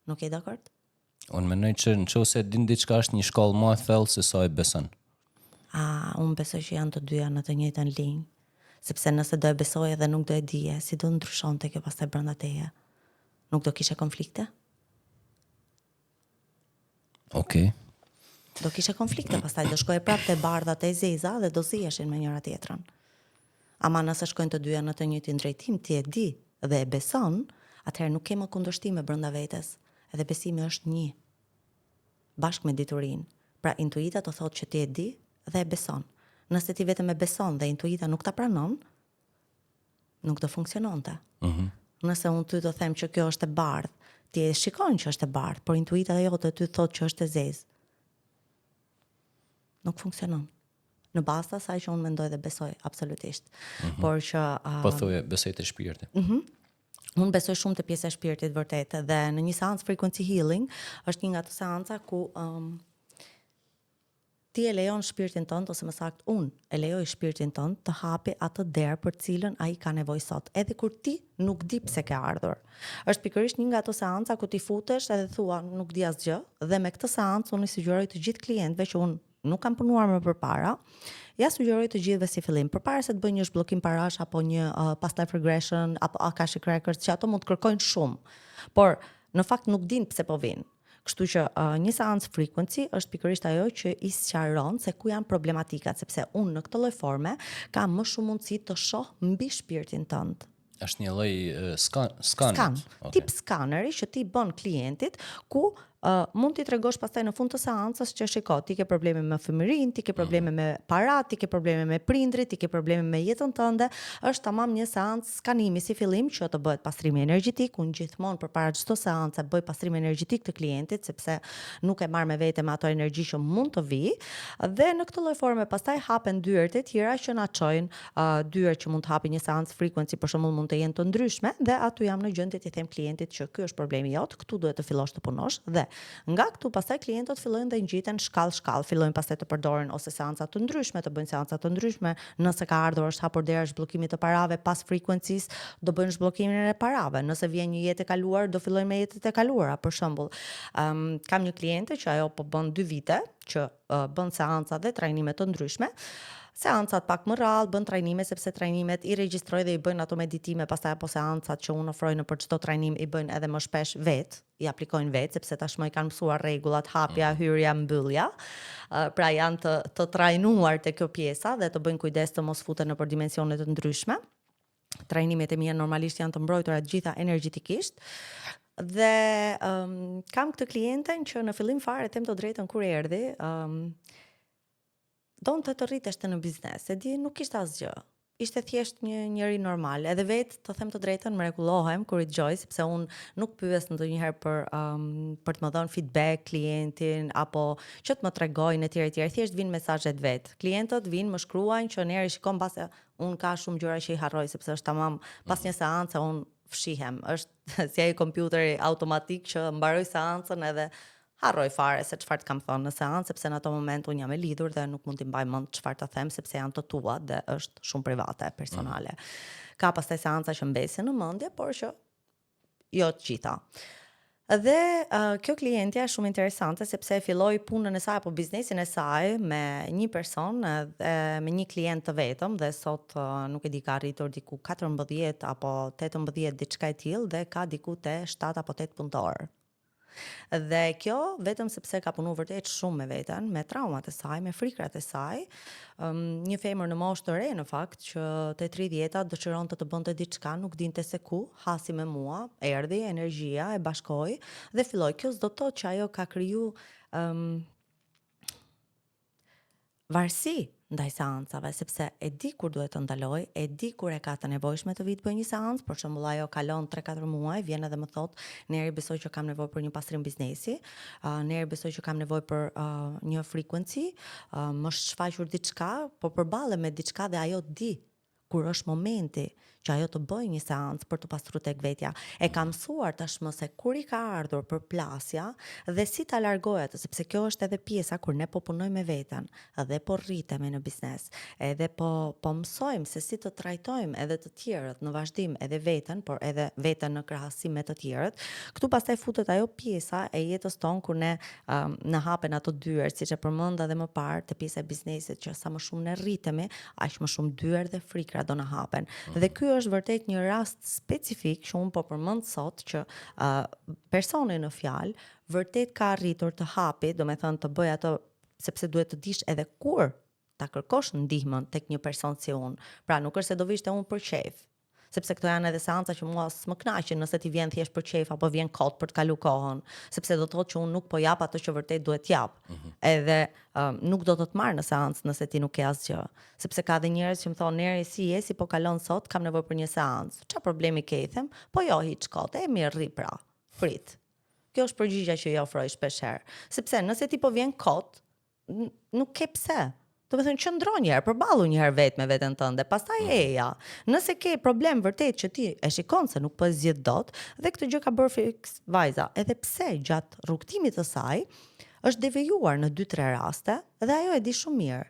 Nuk je dakord? Unë mendoj që në qoftë se din diçka është një shkallë më e thellë se sa e beson. A, unë besoj që janë të dyja në të njëjtën linjë. Sepse nëse do e besoje dhe nuk do e dije, si do ndryshonte kjo pastaj brenda teje? Nuk do kishe konflikte? Okej. Okay. Do kishe konflikte, pastaj do shkoje prapë te bardha te zeza dhe do ziheshin me njëra tjetrën. Ama nëse shkojnë të dyja në të njëjtin drejtim, ti e di dhe e beson, atëherë nuk ke më kundërshtime brenda vetes. Edhe besimi është një. Bashkë me diturinë. Pra intuita të thotë që ti e di dhe e beson. Nëse ti vetëm e beson dhe intuita nuk ta pranon, nuk do funksiononte. Mm -hmm. Nëse unë ty të them që kjo është e bardhë, ti e shikon që është e bardhë, por intuita jote ty thotë që është e zezë. Nuk funksionon. Në bazë të asaj që unë mendoj dhe besoj absolutisht. Mm -hmm. Por që uh, Po thoje, besoj te shpirti. Mhm. Mm unë besoj shumë te pjesa e shpirtit vërtet dhe në një seancë frequency healing është një nga ato seanca ku um, ti e lejon shpirtin tënd ose më saktë unë e lejoj shpirtin tënd të hapi atë derë për të cilën ai ka nevojë sot, edhe kur ti nuk di pse ke ardhur. Është pikërisht një nga ato seanca ku ti futesh edhe thua nuk di asgjë dhe me këtë seancë unë i sugjeroj të gjithë klientëve që unë nuk kam punuar më përpara, ja sugjeroj të gjithëve si fillim, përpara se të bëjnë një zhbllokim parash apo një uh, past life regression apo Akashic Records, që ato mund të kërkojnë shumë. Por në fakt nuk dinë pse po vijnë. Kështu që uh, një seancë frequency është pikërisht ajo që i sqaron se ku janë problematikat, sepse unë në këtë lloj forme kam më shumë mundësi të shoh mbi shpirtin tënd. Është një lloj uh, skan skan. Skan, okay. tip skaneri që ti bën klientit ku uh, mund t'i tregosh pastaj në fund të seancës që shiko, ti ke probleme me fëmijërinë, ti ke probleme mm. me paratë, ti ke probleme me prindrit, ti ke probleme me jetën tënde, është tamam një seancë skanimi si fillim që të bëhet pastrimi energjetik, unë gjithmonë përpara çdo seance bëj pastrim energjetik të klientit sepse nuk e marr me vete me ato energji që mund të vijë dhe në këtë lloj forme pastaj hapen dyert e tjera që na çojnë uh, dyer që mund të hapin një seancë frequency për shembull mund të jenë të ndryshme dhe aty jam në gjendje t'i them klientit që ky është problemi jot, këtu duhet të fillosh të punosh dhe nga këtu pastaj klientët fillojnë dhe ngjiten shkallë shkallë, fillojnë pastaj të përdorin ose seanca të ndryshme, të bëjnë seanca të ndryshme, nëse ka ardhur është hapur dera e zhbllokimit të parave pas frequencies, do bëjnë zhbllokimin e parave. Nëse vjen një jetë e kaluar, do fillojnë me jetët e kaluara, për shembull. Um, kam një kliente që ajo po bën 2 vite që uh, bën seanca dhe trajnime të ndryshme. Seancat pak më rrallë, bën trajnime sepse trajnimet i regjistroj dhe i bëjnë ato meditime, pastaj apo seancat që unë ofroj nëpër çdo trajnim i bëjnë edhe më shpesh vetë, i aplikojnë vetë sepse tashmë i kanë mësuar rregullat, hapja, mm. hyrja, mbyllja. Pra janë të të trajnuar te kjo pjesa dhe të bëjnë kujdes të mos futen nëpër dimensione të ndryshme. Trajnimet e mia normalisht janë të mbrojtura të gjitha energjetikisht. Dhe um, kam këtë klienten që në fillim fare them të drejtën kur erdhi, um, Donte të rriteshte në biznes, e di, nuk kishte asgjë. Ishte thjesht një njeri normal. Edhe vetë, të them të drejtën, mrekullohem kur i dëgjoj, sepse unë nuk pyes ndonjëherë për um, për të më dhënë feedback klientin apo që të më tregojnë etj etj. Thjesht vijnë mesazhet vetë. Klientët vijnë më shkruajnë që Neri shikon mbase unë ka shumë gjëra që i harroj sepse është tamam pas një seance unë fshihem. Është si ai kompjuteri automatik që mbaroj seancën edhe harroj fare se çfarë të kam thënë në seancë, sepse në ato moment unë jam e lidhur dhe nuk mund t'i mbaj mend çfarë të them sepse janë të tuat dhe është shumë private, personale. Mm. Ka pastaj seanca që mbesin në mendje, por që jo të gjitha. Dhe uh, kjo klientja është shumë interesante sepse e filloi punën e saj apo biznesin e saj me një person dhe me një klient të vetëm dhe sot uh, nuk e di ka arritur diku 14 apo 18 diçka e tillë dhe ka diku te 7 apo 8 punëtorë. Dhe kjo vetëm sepse ka punu vërtet shumë me veten, me traumat e saj, me frikrat e saj. Um, një femër në moshë të re në fakt që te 30-ta dëshironte të bënte diçka, nuk dinte se ku, hasi me mua, erdhi energjia e bashkoi dhe filloi. Kjo s'do të thotë që ajo ka kriju um, varësi ndaj seancave, sepse e di kur duhet të ndaloj, e di kur e ka të nevojshme të vijë të bëjë një seancë, për shembull ajo kalon 3-4 muaj, vjen edhe më thotë, Neri besoj që kam nevojë për një pastrim biznesi, uh, Neri besoj që kam nevojë për uh, një frequency, uh, më është shfaqur diçka, po përballem me diçka dhe ajo di kur është momenti që ajo të bëjë një seancë për të pastruar tek vetja. E ka mësuar tashmë se kur i ka ardhur përplasja dhe si ta largojë atë, sepse kjo është edhe pjesa kur ne po punojmë me veten dhe po rritemi në biznes, edhe po po mësojmë se si të trajtojmë edhe të tjerët në vazhdim edhe veten, por edhe veten në krahasim me të tjerët. Këtu pastaj futet ajo pjesa e jetës tonë kur ne um, na hapen ato dyer, siç e përmenda edhe më parë, te pjesa e biznesit që sa më shumë ne rritemi, aq më shumë dyer dhe frikra do na hapen. Mm. Dhe ky është vërtet një rast specifik që unë po përmend sot që uh, personi në fjalë vërtet ka arritur të hapi, domethënë të bëjë ato sepse duhet të dish edhe kur ta kërkosh ndihmën tek një person si unë. Pra nuk është se do vish te unë për qejf, sepse këto janë edhe seanca që mua s'më kënaqin nëse ti vjen thjesht për qejf apo vjen kot për të kalu kohën, sepse do të thotë që unë nuk po jap atë që vërtet duhet jap. Mm -hmm. Edhe um, nuk do të të marr në seancë nëse ti nuk ke asgjë, sepse ka edhe njerëz që më thonë Neri si je, si po kalon sot, kam nevojë për një seancë. Çfarë problemi ke i them? Po jo hiç kot, e mirë rri pra. Prit. Kjo është përgjigja që i ofroj shpesh herë. Sepse nëse ti po vjen kot, nuk ke pse. Domethënë, qëndro një herë, përballu një herë vetë me veten tënde, pastaj mm. eja. Nëse ke problem vërtet që ti e shikon se nuk po e zgjidh dot, dhe këtë gjë ka bërë fiks vajza, edhe pse gjatë rrugëtimit të saj është devijuar në 2-3 raste dhe ajo e di shumë mirë.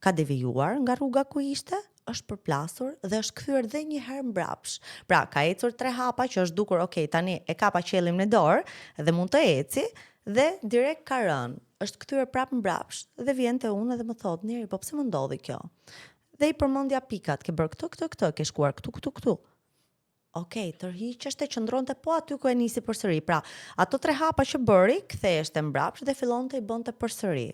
Ka devijuar nga rruga ku ishte, është përplasur dhe është kthyer dhe një herë mbrapsh. Pra, ka ecur tre hapa që është dukur, ok, tani e kapa qiellin me dorë dhe mund të eci dhe direkt ka rënë. Është kthyer prapë mbrapsh dhe vjen te unë dhe më thotë, "Neri, po pse më ndodhi kjo?" Dhe i përmendja pikat, ke bërë këtë, këtë, këtë, ke shkuar këtu, këtu, këtu. Ok, tërhiqeshte, qëndronte po aty ku e nisi përsëri. Pra, ato tre hapa që bëri, ktheheshte mbrapsht dhe fillonte i bënte përsëri.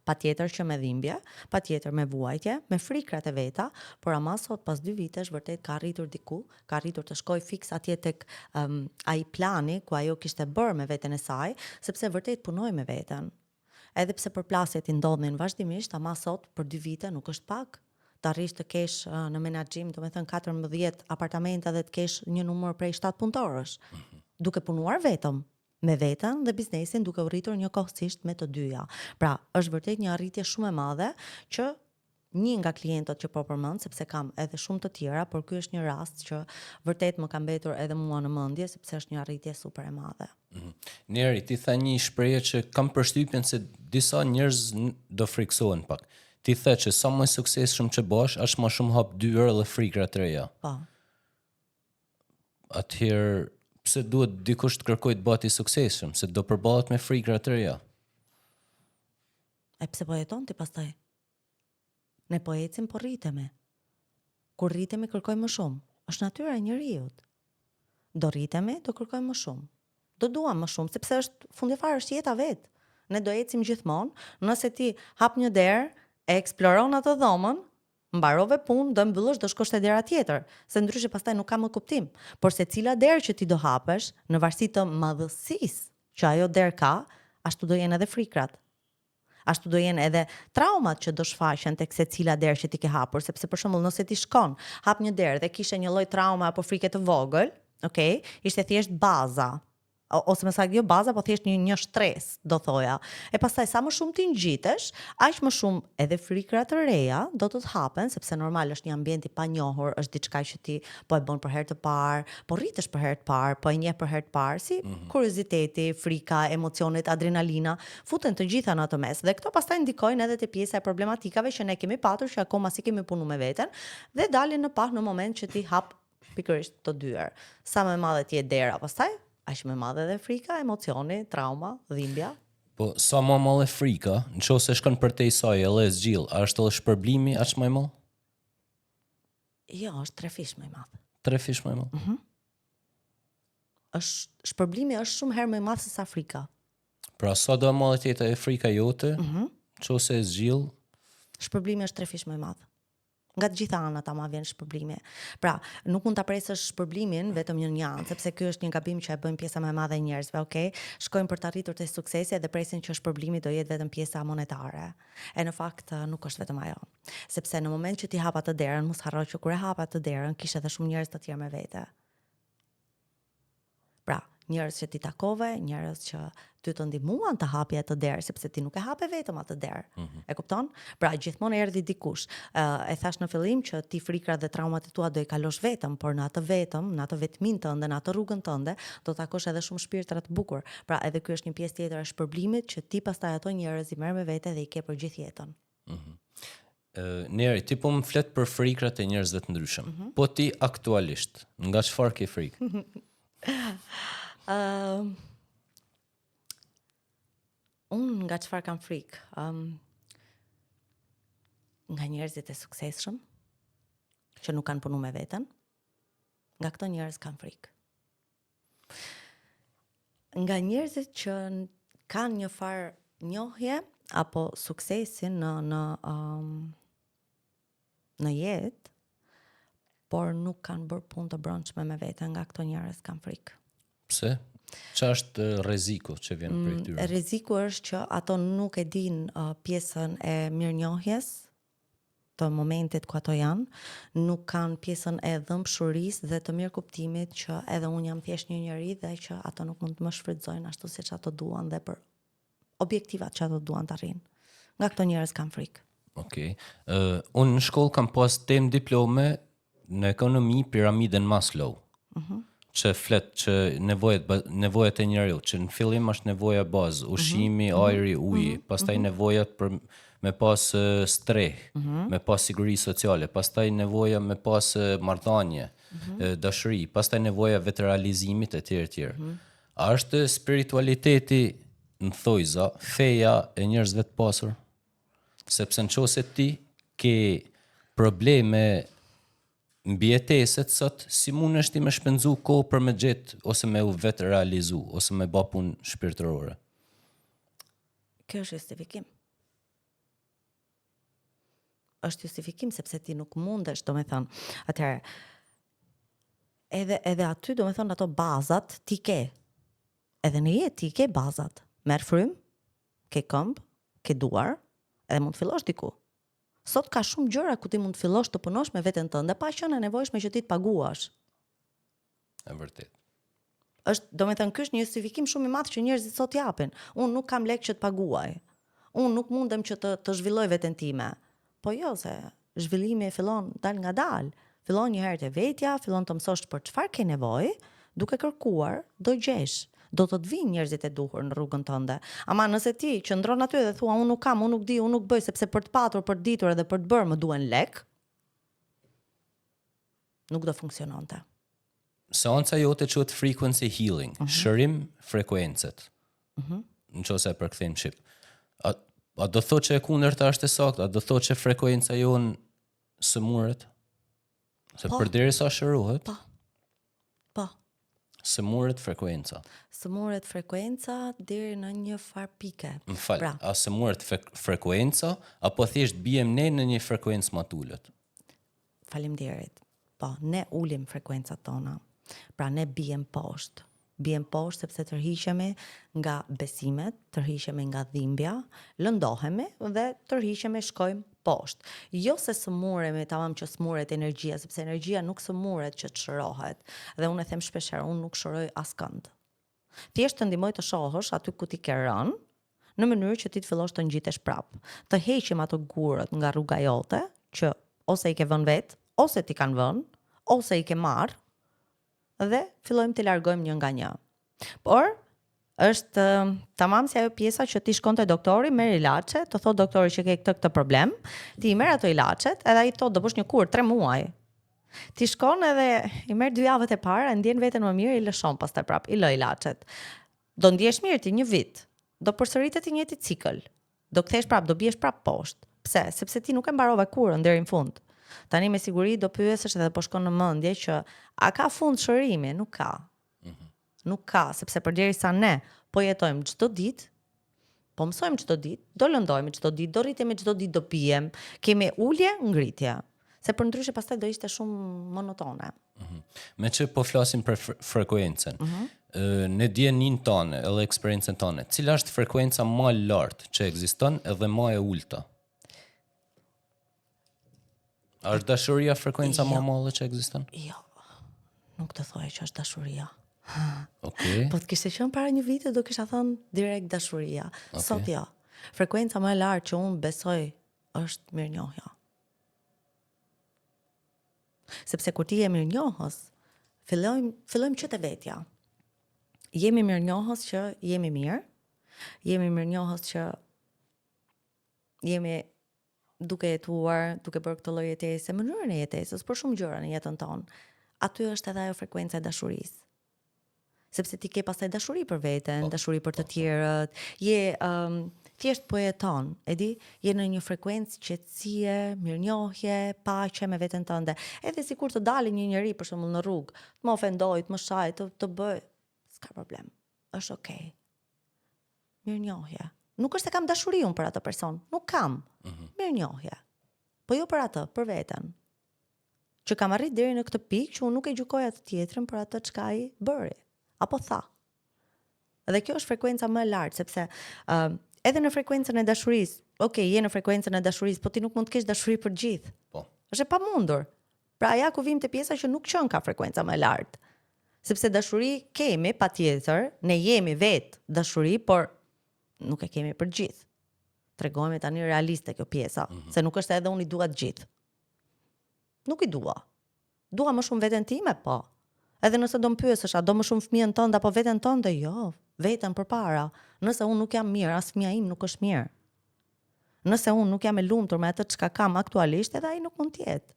Patjetër që me dhimbje, patjetër me vuajtje, me frikrat e veta, por ama sot pas dy vitesh vërtet ka arritur diku, ka arritur të shkojë fiks atje tek um, ai plani ku ajo kishte bërë me veten e saj, sepse vërtet punoi me veten. Edhe pse përplasjet i ndodhnin vazhdimisht, ama sot për dy vite nuk është pak të arrish të kesh në menaxhim, domethënë 14 apartamenta dhe të kesh një numër prej 7 punëtorësh, mm -hmm. duke punuar vetëm me veten dhe biznesin duke u rritur njëkohësisht me të dyja. Pra, është vërtet një arritje shumë e madhe që një nga klientët që po përmend, sepse kam edhe shumë të tjera, por ky është një rast që vërtet më ka mbetur edhe mua në mendje, sepse është një arritje super e madhe. Mm -hmm. Neri, ti the një shprehje që kam përshtypjen se disa njerëz do frikësohen pak. Ti the që sa më i suksesshëm që bëhesh, aq më shumë hap dyer dhe frikra të reja. Po. Atëherë pse duhet dikush të kërkojë të bëhet i suksesshëm, se do përballet me frikra të reja. E pse po jeton ti pastaj? Ne po ecim, po rritemi. Kur rritemi kërkojmë më shumë. Është natyra e njeriut. Do rritemi, do kërkojmë më shumë. Do duam më shumë, sepse është fundi fare është jeta vetë. Ne do ecim gjithmonë, nëse ti hap një derë, e eksploron atë dhomën, Mbarove punë, do e mbyllësh, do shkosh te dera tjetër, se ndryshe pastaj nuk ka më kuptim. Por secila derë që ti do hapësh, në varësi të madhësisë që ajo derë ka, ashtu do jenë edhe frikrat. Ashtu do jenë edhe traumat që do shfaqen tek secila derë që ti ke hapur, sepse për shembull nëse ti shkon, hap një derë dhe kishe një lloj traume apo frike të vogël, okay, ishte thjesht baza ose më saktë jo baza, po thjesht një një shtresë, do thoja. E pastaj sa më shumë ti ngjitesh, aq më shumë edhe frikra të reja do të të hapen, sepse normal është një ambient i panjohur, është diçka që ti po e bën për herë të parë, po rritesh për herë të parë, po e njeh për herë të parë, si mm -hmm. kurioziteti, frika, emocionet, adrenalina, futen të gjitha në atë mes. Dhe këto pastaj ndikojnë edhe te pjesa e problematikave që ne kemi patur që akoma s'i kemi punu me veten dhe dalin në pah në moment që ti hap pikërisht të dyer. Sa më e madhe të jetë dera pastaj, aq më e madhe edhe frika, emocioni, trauma, dhimbja. Po sa më e madhe frika, në qoftë se shkon përtej saj edhe e zgjidh, a është edhe shpërblimi aq më i madh? Jo, është trefish më i madh. Trefish më i madh. Mhm. Mm është shpërblimi është shumë herë më i madh se sa frika. Pra sa do e madhe të jetë frika jote, mm -hmm. qoftë se e zgjidh, shpërblimi është trefish më i madh. Nga të gjitha anët ama vjen shpërblimi. Pra, nuk mund ta presësh shpërblimin vetëm në një anë, sepse ky është një gabim që e bëjnë pjesa më e madhe e njerëzve, okay? Shkojnë për të arritur te suksesi dhe presin që shpërblimi do jetë vetëm pjesa monetare. E në fakt nuk është vetëm ajo. Sepse në moment që ti hap atë derën, mos harro që kur e hap atë derën, kishe edhe shumë njerëz të tjerë me vete. Pra, njerëz që ti takove, njerëz që ty të ndihmuan të hapje atë derë, sepse ti nuk e hape vetëm atë derë. Mm -hmm. E kupton? Pra, gjithmonë erdhi dikush. Uh, e thash në fillim që ti frikrat dhe traumat e tua do i kalosh vetëm, por në atë vetëm, në atë vetmin tënde, në atë rrugën tënde, do takosh edhe shumë shpirtra të bukur. Pra, edhe ky është një pjesë tjetër e shpërblimit që ti pastaj ato njerëz i merr me vete dhe i ke për gjithë jetën. Mm -hmm. Neri, ti po më flet për frikrat e njerëzve të ndryshëm. Mm -hmm. Po ti aktualisht, nga çfarë ke frikë? uh, unë nga çfarë kam frikë? Um, nga njerëzit e suksesshëm që nuk kanë punu me veten. Nga këto njerëz kam frikë. Nga njerëzit që kanë një farë njohje apo suksesin në në um, në jetë, por nuk kanë bërë punë të brendshme me veten, nga këto njerëz kam frikë. Pse? Ça është rreziku që vjen prej mm, tyre? Rreziku është që ato nuk e dinë uh, pjesën e mirënjohjes, të momentit ku ato janë, nuk kanë pjesën e dhembshurisë dhe të mirëkuptimit që edhe unë jam thjesht një njeri dhe që ato nuk mund të më shfrytëzojnë ashtu siç ato duan dhe për objektivat që ato duan të arrijnë. Nga këto njerëz kam frikë. Okej. Okay. Uh, unë në shkollë kam pas temë diplome në ekonomi piramidën Maslow. Mm -hmm. Që flet që nevojat nevojat e njeriut, që në fillim është nevoja bazë, mhm. ushqimi, mm -hmm. ajri, uji, mm -hmm. pastaj mm -hmm. nevojat për me pas strehë, mm -hmm. me pas siguri sociale, pastaj nevoja me pas marrëdhënie, mm -hmm. dashuri, pastaj nevoja vetërealizimit etj etj. Mm -hmm. A është spiritualiteti në thojza, feja e njerëzve të pasur? Sepse në qoftë se ti ke probleme mbijetese sot, si mundesh ti me shpenzu kohë për me gjetë ose me u vetë realizu, ose me ba punë shpirtërore? Kjo është justifikim. Është justifikim sepse ti nuk mundesh, domethënë, atëherë, edhe, edhe aty, domethënë, ato bazat ti ke. Edhe në jetë ti ke bazat. Merr frymë, ke këmbë, ke duar, edhe mund të fillosh diku. Sot ka shumë gjëra ku ti mund të fillosh të punosh me veten tënde pa qenë e nevojshme që ti të paguash. E vërtetë. Është, domethënë, ky është një justifikim shumë i madh që njerëzit sot japin. Unë nuk kam lek që të paguaj. Unë nuk mundem që të të zhvilloj veten time. Po jo se zhvillimi fillon dalëngadalë. Fillon një herë te vetja, fillon të mësosh për çfarë ke nevojë, duke kërkuar, do gjesh. Do të të vijnë njerëzit e duhur në rrugën tënde. Ama nëse ti qëndron aty dhe thua unë nuk kam, unë nuk di, unë nuk bëj sepse për të patur, për të ditur edhe për të bërë më duhen lek, nuk do funksiononte. Seanca jote quhet frequency healing, uh mhm. -huh. shërim frekuencet. Uh mhm. -huh. Në qoftë se e përkthejmë shqip. A, a do thotë që e kundërta është e saktë? A do thotë që frekuenca jonë sëmuret? Se po. përderisa shërohet? Po. Po. Sëmuret frekuenca. Sëmuret frekuenca deri në një farë pike. Më fal, pra. a sëmuret frekuenca apo thjesht biem ne në një frekuencë më të ulët? Faleminderit. Po, ne ulim frekuencat tona. Pra ne biem poshtë. Biem poshtë sepse tërhiqemi nga besimet, tërhiqemi nga dhimbja, lëndohemi dhe tërhiqemi shkojmë poshtë. Jo se sëmuremi tamam që sëmuret energjia, sepse energjia nuk sëmuret që të shërohet. Dhe unë e them shpeshherë, unë nuk shëroj askënd. Thjesht të ndihmoj të shohësh aty ku ti ke rënë, në mënyrë që ti të fillosh të ngjitesh prapë. Të heqim ato gurët nga rruga jote, që ose i ke vënë vetë, ose t'i kanë vënë, ose i ke marrë, dhe fillojmë t'i largojmë një nga një. Por, është tamam si ajo pjesa që ti shkon te doktori, merr ilaçe, të thotë doktori që ke këtë këtë problem, ti i merr ato ilaçet, edhe ai thotë do bësh një kurë 3 muaj. Ti shkon edhe i merr dy javët e para, e ndjen veten më mirë, i lëshon pastaj prap, i lë ilaçet. Do ndjesh mirë ti një vit. Do përsëritet i njëjti cikël. Do kthehesh prap, do biesh prap poshtë. Pse? Sepse ti nuk e mbarove kurën deri në fund. Tani me siguri do pyesësh edhe po shkon në mendje që a ka fund shërimi? Nuk ka. Mm -hmm. Nuk ka, sepse përderisa ne po jetojmë çdo ditë, po mësojmë çdo ditë, do lëndohemi çdo ditë, do rritemi çdo ditë, do biem, kemi ulje, ngritje. Se përndryshe pastaj do ishte shumë monotone. Mm -hmm. Meqë po flasim për frekuencën, mm -hmm. në dijeninë tane edhe eksperiencën tane, cila është frekuenca ma e lartë që ekziston edhe ma e ulta? A është dashuria frekuenca jo. ma e madhe që ekziston? Jo, nuk do thoja që është dashuria. Okej. Po të kishte qenë para një viti do kisha thënë direkt dashuria. Okay. Sot jo. Frekuenca më e lartë që unë besoj është mirënjohja. Sepse kur ti je mirënjohës, fillojmë fillojmë që te vetja. Jemi mirënjohës që jemi mirë, jemi mirënjohës që jemi duke jetuar, duke bërë këtë lloj jetese, mënyrën e jetesës, për shumë gjëra në jetën tonë. Aty është edhe ajo frekuenca e dashurisë. Sepse ti ke pastaj dashuri për veten, po, dashuri për të po, po. tjerët, je um, thjesht po jeton, e di, je në një frekuencë qetësie, mirënjohje, paqe me veten tënde. Edhe sikur të dalë një njeri për shembull në rrugë, të më ofendojë, të më shajë, të të bëj, s'ka problem. Është okay. Mirënjohje. Nuk është se kam dashuri unë për atë person, nuk kam. Mm -hmm. Mirënjohje. Po jo për atë, për veten. Që kam arrit deri në këtë pikë që unë nuk e gjykoj atë tjetrin për atë çka ai bëri apo tha. Dhe kjo është frekuenca më e lartë sepse uh, edhe në frekuencën e dashurisë, ok, je në frekuencën e dashurisë, po ti nuk mund të kesh dashuri për të gjithë. Po. Është e pamundur. Pra ja ku vim te pjesa që nuk qenka frekuenca më e lartë. Sepse dashuri kemi patjetër, ne jemi vetë dashuri, por nuk e kemi për të gjithë. Tregohemi tani realiste kjo pjesa, mm -hmm. se nuk është edhe unë i dua të gjithë. Nuk i dua. Dua më shumë veten time, po. Edhe nëse do më pyesësh, a do më shumë fëmijën tënd apo veten tënde? Jo, veten përpara. Nëse unë nuk jam mirë, as fëmija im nuk është mirë. Nëse unë nuk jam e lumtur me atë çka kam aktualisht, edhe ai nuk mund të jetë.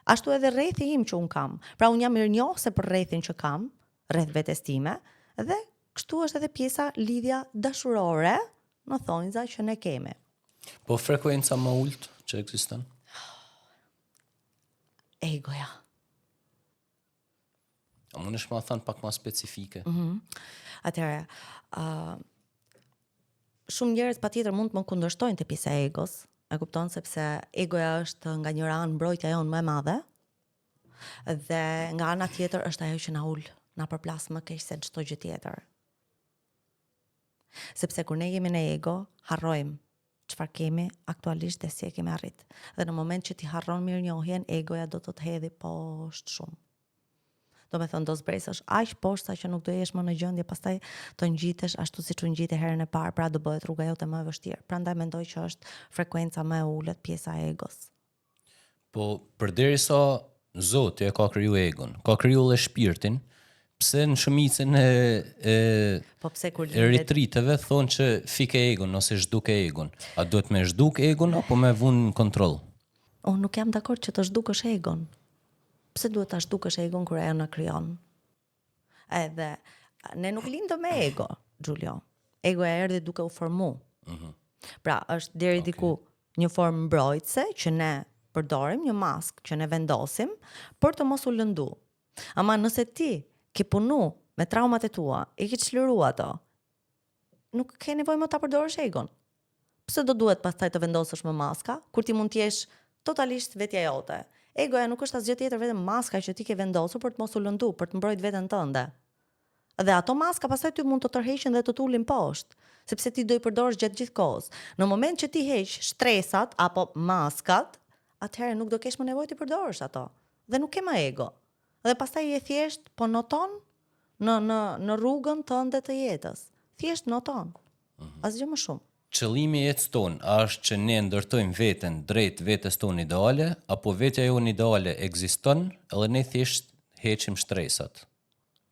Ashtu edhe rrethi im që unë kam. Pra unë jam mirënjohëse për rrethin që kam, rreth vetes time, dhe kështu është edhe pjesa lidhja dashurore, në thonjza që ne kemi. Po frekuenca më ulët që ekziston? Egoja. A mundesh me thënë pak ma specifike? Mm -hmm. Atëherë, uh, shumë njerëz patjetër mund të më kundërshtojnë te pjesa e egos, e kupton sepse egoja është nga njëra anë mbrojtja jonë më e madhe, dhe nga ana tjetër është ajo që na ul, na përplas më keq se çdo gjë tjetër. Sepse kur ne jemi në ego, harrojmë çfarë kemi aktualisht dhe si e kemi arrit. Dhe në moment që ti harron mirënjohjen, egoja do të të hedhi poshtë shumë. Domethënë, do zbresësh aq poshtë sa që nuk do jesh më në gjendje pastaj të ngjitesh ashtu siç u ngjite herën e parë, pra do bëhet rruga jote më e vështirë. Prandaj mendoj që është frekuenca më e ulët pjesa e egos. Po, përderisa Zoti e ka kriju egon, ka kriju edhe shpirtin, pse në shumicën e, e, po pse kur e retriteve thonë që fike egon ose zhduke egon. A duhet me zhduk egon apo me vunë në kontroll? Unë nuk jam dakord që të zhdukësh egon. Pse duhet ta zhdukësh egon kur ajo na krijon? Edhe ne nuk lindëm me ego, Giulio. Egoja erdhi duke u formu. Mm -hmm. Pra, është deri okay. diku një formë mbrojtëse që ne përdorim, një maskë që ne vendosim për të mos u lëndu. Ama nëse ti ke punu me traumat e tua, i ke çliru ato, nuk ke nevojë më ta përdorësh egon. Pse do duhet pastaj të vendosësh më maska, kur ti mund të jesh totalisht vetja jote? Egoja nuk është asgjë tjetër vetëm maska që ti ke vendosur për të mos u lëndu, për të mbrojtë veten tënde. Dhe ato maska pastaj ty mund të tërheqin dhe të t'ulin poshtë, sepse ti do i përdorësh gjatë gjithë kohës. Në moment që ti heq shtresat apo maskat, atëherë nuk do kesh më nevojë t'i përdorësh ato. Dhe nuk ke më ego. Dhe pastaj je thjesht po noton në në në rrugën tënde të jetës. Thjesht noton. Mhm. Asgjë më shumë. Qëllimi i jetës tonë a është që ne ndërtojmë veten drejt vetes tonë ideale apo vetja jonë ideale ekziston edhe ne thjesht heqim shtresat?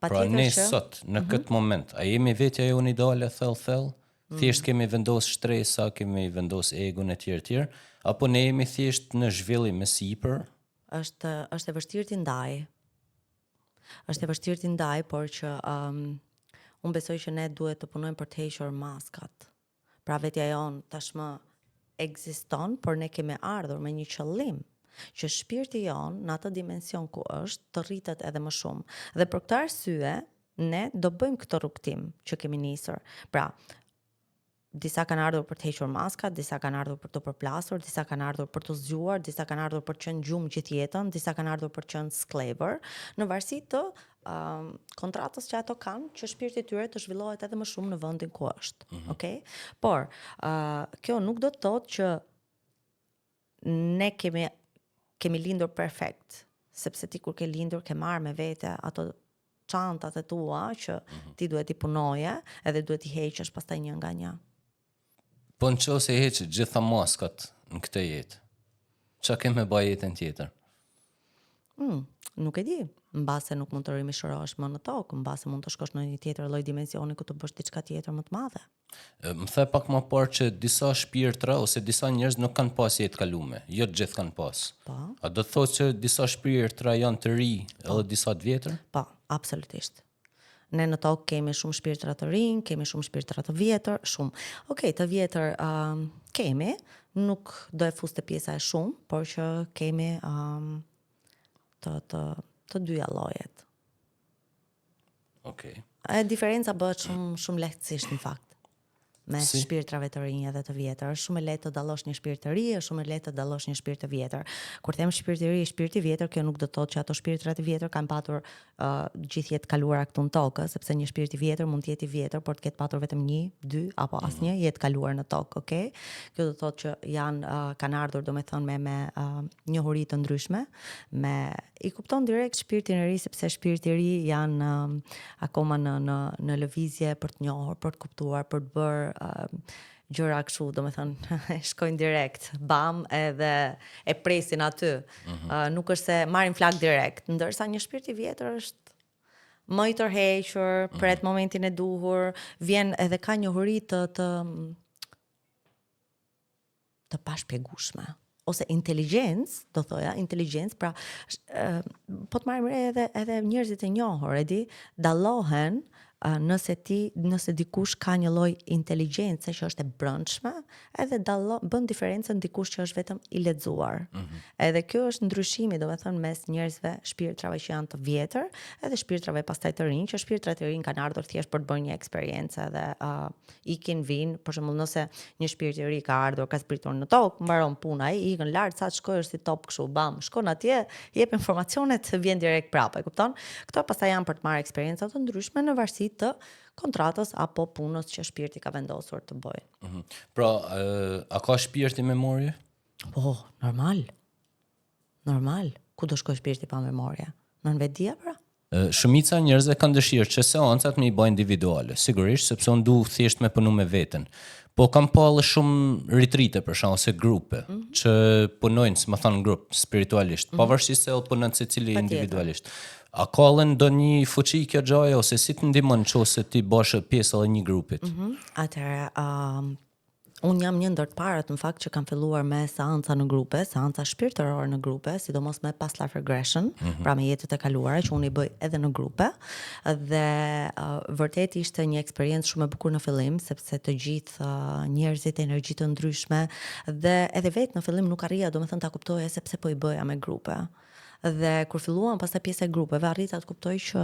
Pra ne që... sot, në mm -hmm. këtë moment, a jemi vetja jonë ideale thellë thellë? Mm -hmm. Thjesht kemi vendos shtresa, kemi vendos egon e tjerë tjerë, apo ne jemi thjesht në zhvillim e sipër? Është është e vështirë t'i ndaj. Është e vështirë t'i ndaj, por që um, unë besoj që ne duhet të punojmë për të hequr maskat. Pra vetja jonë tashmë ekziston, por ne kemi ardhur me një qëllim që shpirti jonë në atë dimension ku është të rritet edhe më shumë. Dhe për këtë arsye ne do bëjmë këtë rrugëtim që kemi nisur. Pra, disa kanë ardhur për të hequr maskat, disa kanë ardhur për t'u përplasur, disa kanë ardhur për t'u zgjuar, disa kanë ardhur për të qenë gjumë gjithë jetën, disa kanë ardhur për të qenë skllevër, në varësi të um, kontratës që ato kanë, që shpirti i tyre të zhvillohet edhe më shumë në vendin ku është. Mm -hmm. Okej? Por, uh, kjo nuk do të thotë që ne kemi kemi lindur perfekt, sepse ti kur ke lindur ke marrë me vete ato çantat e tua që mm -hmm. ti duhet t'i punoje edhe duhet t'i heqësh pastaj një nga një. Po në qoftë se heq gjitha maskat në këtë jetë, ça ke me ba jetën tjetër? Mm, nuk e di. Mbase nuk mund të rimishërohesh më në tokë, mbase mund të shkosh në një tjetër lloj dimensioni ku të bësh diçka tjetër më të madhe. Më the pak më parë që disa shpirtra ose disa njerëz nuk kanë pas jetë kalume, jo të gjithë kanë pas. Po. A do të thotë që disa shpirtra janë të ri po. edhe disa të vjetër? Po, absolutisht. Ne në tokë kemi shumë shpirtra të rinj, kemi shumë shpirtra të vjetër, shumë. Okej, të vjetër um, kemi, nuk do e fus te pjesa e shumë, por që kemi um, të, të, të dyja llojet. Okej. E diferenca bëhet shumë shumë lehtësisht në fakt mes si? shpirtrave të rinj edhe të vjetër. Është shumë e lehtë të dallosh një shpirt të ri, është shumë e lehtë të dallosh një shpirt të vjetër. Kur them shpirt i ri, shpirt i vjetër, kjo nuk do të thotë që ato shpirtra të vjetër kanë patur uh, gjithë jetë kaluara këtu në tokë, sepse një shpirt i vjetër mund të jetë i vjetër, por të ketë patur vetëm një, dy apo mhm. asnjë jetë kaluar në tokë, okay? Kjo do të thotë që janë uh, kanë ardhur domethënë me me uh, njohuri të ndryshme, me i kupton direkt shpirtin e ri sepse shpirti i ri janë um, akoma në në në lëvizje për të njohur, për të kuptuar, për të bërë um, gjëra kështu, domethënë shkojnë direkt, bam, edhe e presin aty. Mm -hmm. uh, nuk është se marrin flak direkt, ndërsa një shpirt i vjetër është më i tërhequr, mhm. pret mm -hmm. momentin e duhur, vjen edhe ka njohuri të të të pashpjegueshme ose inteligjencë, do thoja, inteligjencë, pra po të marrim re edhe edhe njerëzit e njohur, e di, dallohen nëse ti nëse dikush ka një lloj inteligjence që është e brendshme, edhe dallo bën diferencën dikush që është vetëm i lexuar. Mm -hmm. Edhe kjo është ndryshimi, domethënë mes njerëzve, shpirtrave që janë të vjetër, edhe shpirtrave pastaj të rinj, që shpirtrat e rinj kanë ardhur thjesht për të bërë një eksperiencë edhe uh, ikin, vijnë, për shembull nëse një shpirt i ri ka ardhur, ka zbritur në tokë, mbaron puna, ai ikën lart sa të shkojë është si top kështu, bam, shkon atje, jep informacionet, vjen direkt prapë, e kupton? Këto pastaj janë për të marrë eksperienca të ndryshme në varësi të kontratës apo punës që shpirti ka vendosur të bëjë. Mm -hmm. Pra, a ka shpirti memorie? Po, normal. Normal. Ku do shkojë shpirti pa memorie? Nënvetëdija pra? Shumica e njerëzve kanë dëshirë që seancat me i ba individuale, sigurisht, sepse unë du thjesht me punu me veten. Po kam pa edhe shumë retrite për shembull ose grupe mm -hmm. që punojnë, si me thanë, grup spiritualisht, mm -hmm. pavarësisht se edhe punon secili individualisht. A ka edhe ndonjë fuqi kjo gjaja ose si të ndihmon nëse ti bahesh pjesë edhe një grupit? Mm -hmm. Atëherë, um, Unë jam një ndër të parët në fakt që kam filluar me seanca në grupe, seanca shpirtërore në grupe, sidomos me past life regression, mm -hmm. pra me jetët e kaluara që unë i bëj edhe në grupe. Dhe uh, vërtet ishte një eksperiencë shumë e bukur në fillim, sepse të gjithë uh, njerëzit energji të ndryshme dhe edhe vetë në fillim nuk arrija domethënë ta kuptoja se pse po i bëja me grupe. Dhe kur filluam pastaj pjesa e grupeve, arrita të kuptoj që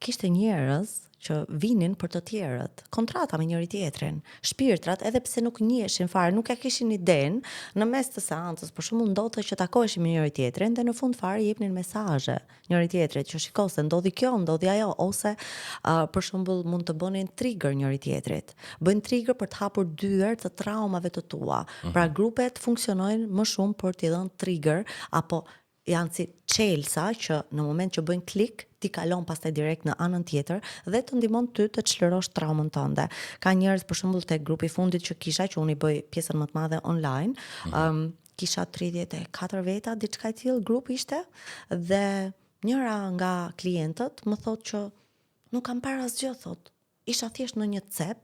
Kishte njerëz që vinin për të tjerët, kontrata me njëri tjetrin, shpirtrat edhe pse nuk njiheshin fare, nuk ja kishin idenë, në mes të seancës, për shembull ndodhte që takoheshin me njëri tjetrin dhe në fund fare jepnin mesazhe njëri tjetrit që shiko se ndodhi kjo, ndodhi ajo ose uh, për shembull mund të bënin trigger njëri tjetrit. Bëjnë trigger për të hapur dyer të traumave të tua. Mm -hmm. Pra grupet funksionojnë më shumë për t'i dhënë trigger apo janë si çelësa që në moment që bëjnë klik, ti kalon pastaj direkt në anën tjetër dhe të ndihmon ty të çlirosh traumën tënde. Ka njerëz për shembull te grupi i fundit që kisha që unë i bëj pjesën më të madhe online, mm -hmm. um, kisha 34 veta, diçka e tillë grup ishte dhe njëra nga klientët më thotë që nuk kam parë asgjë thotë. Isha thjesht në një cep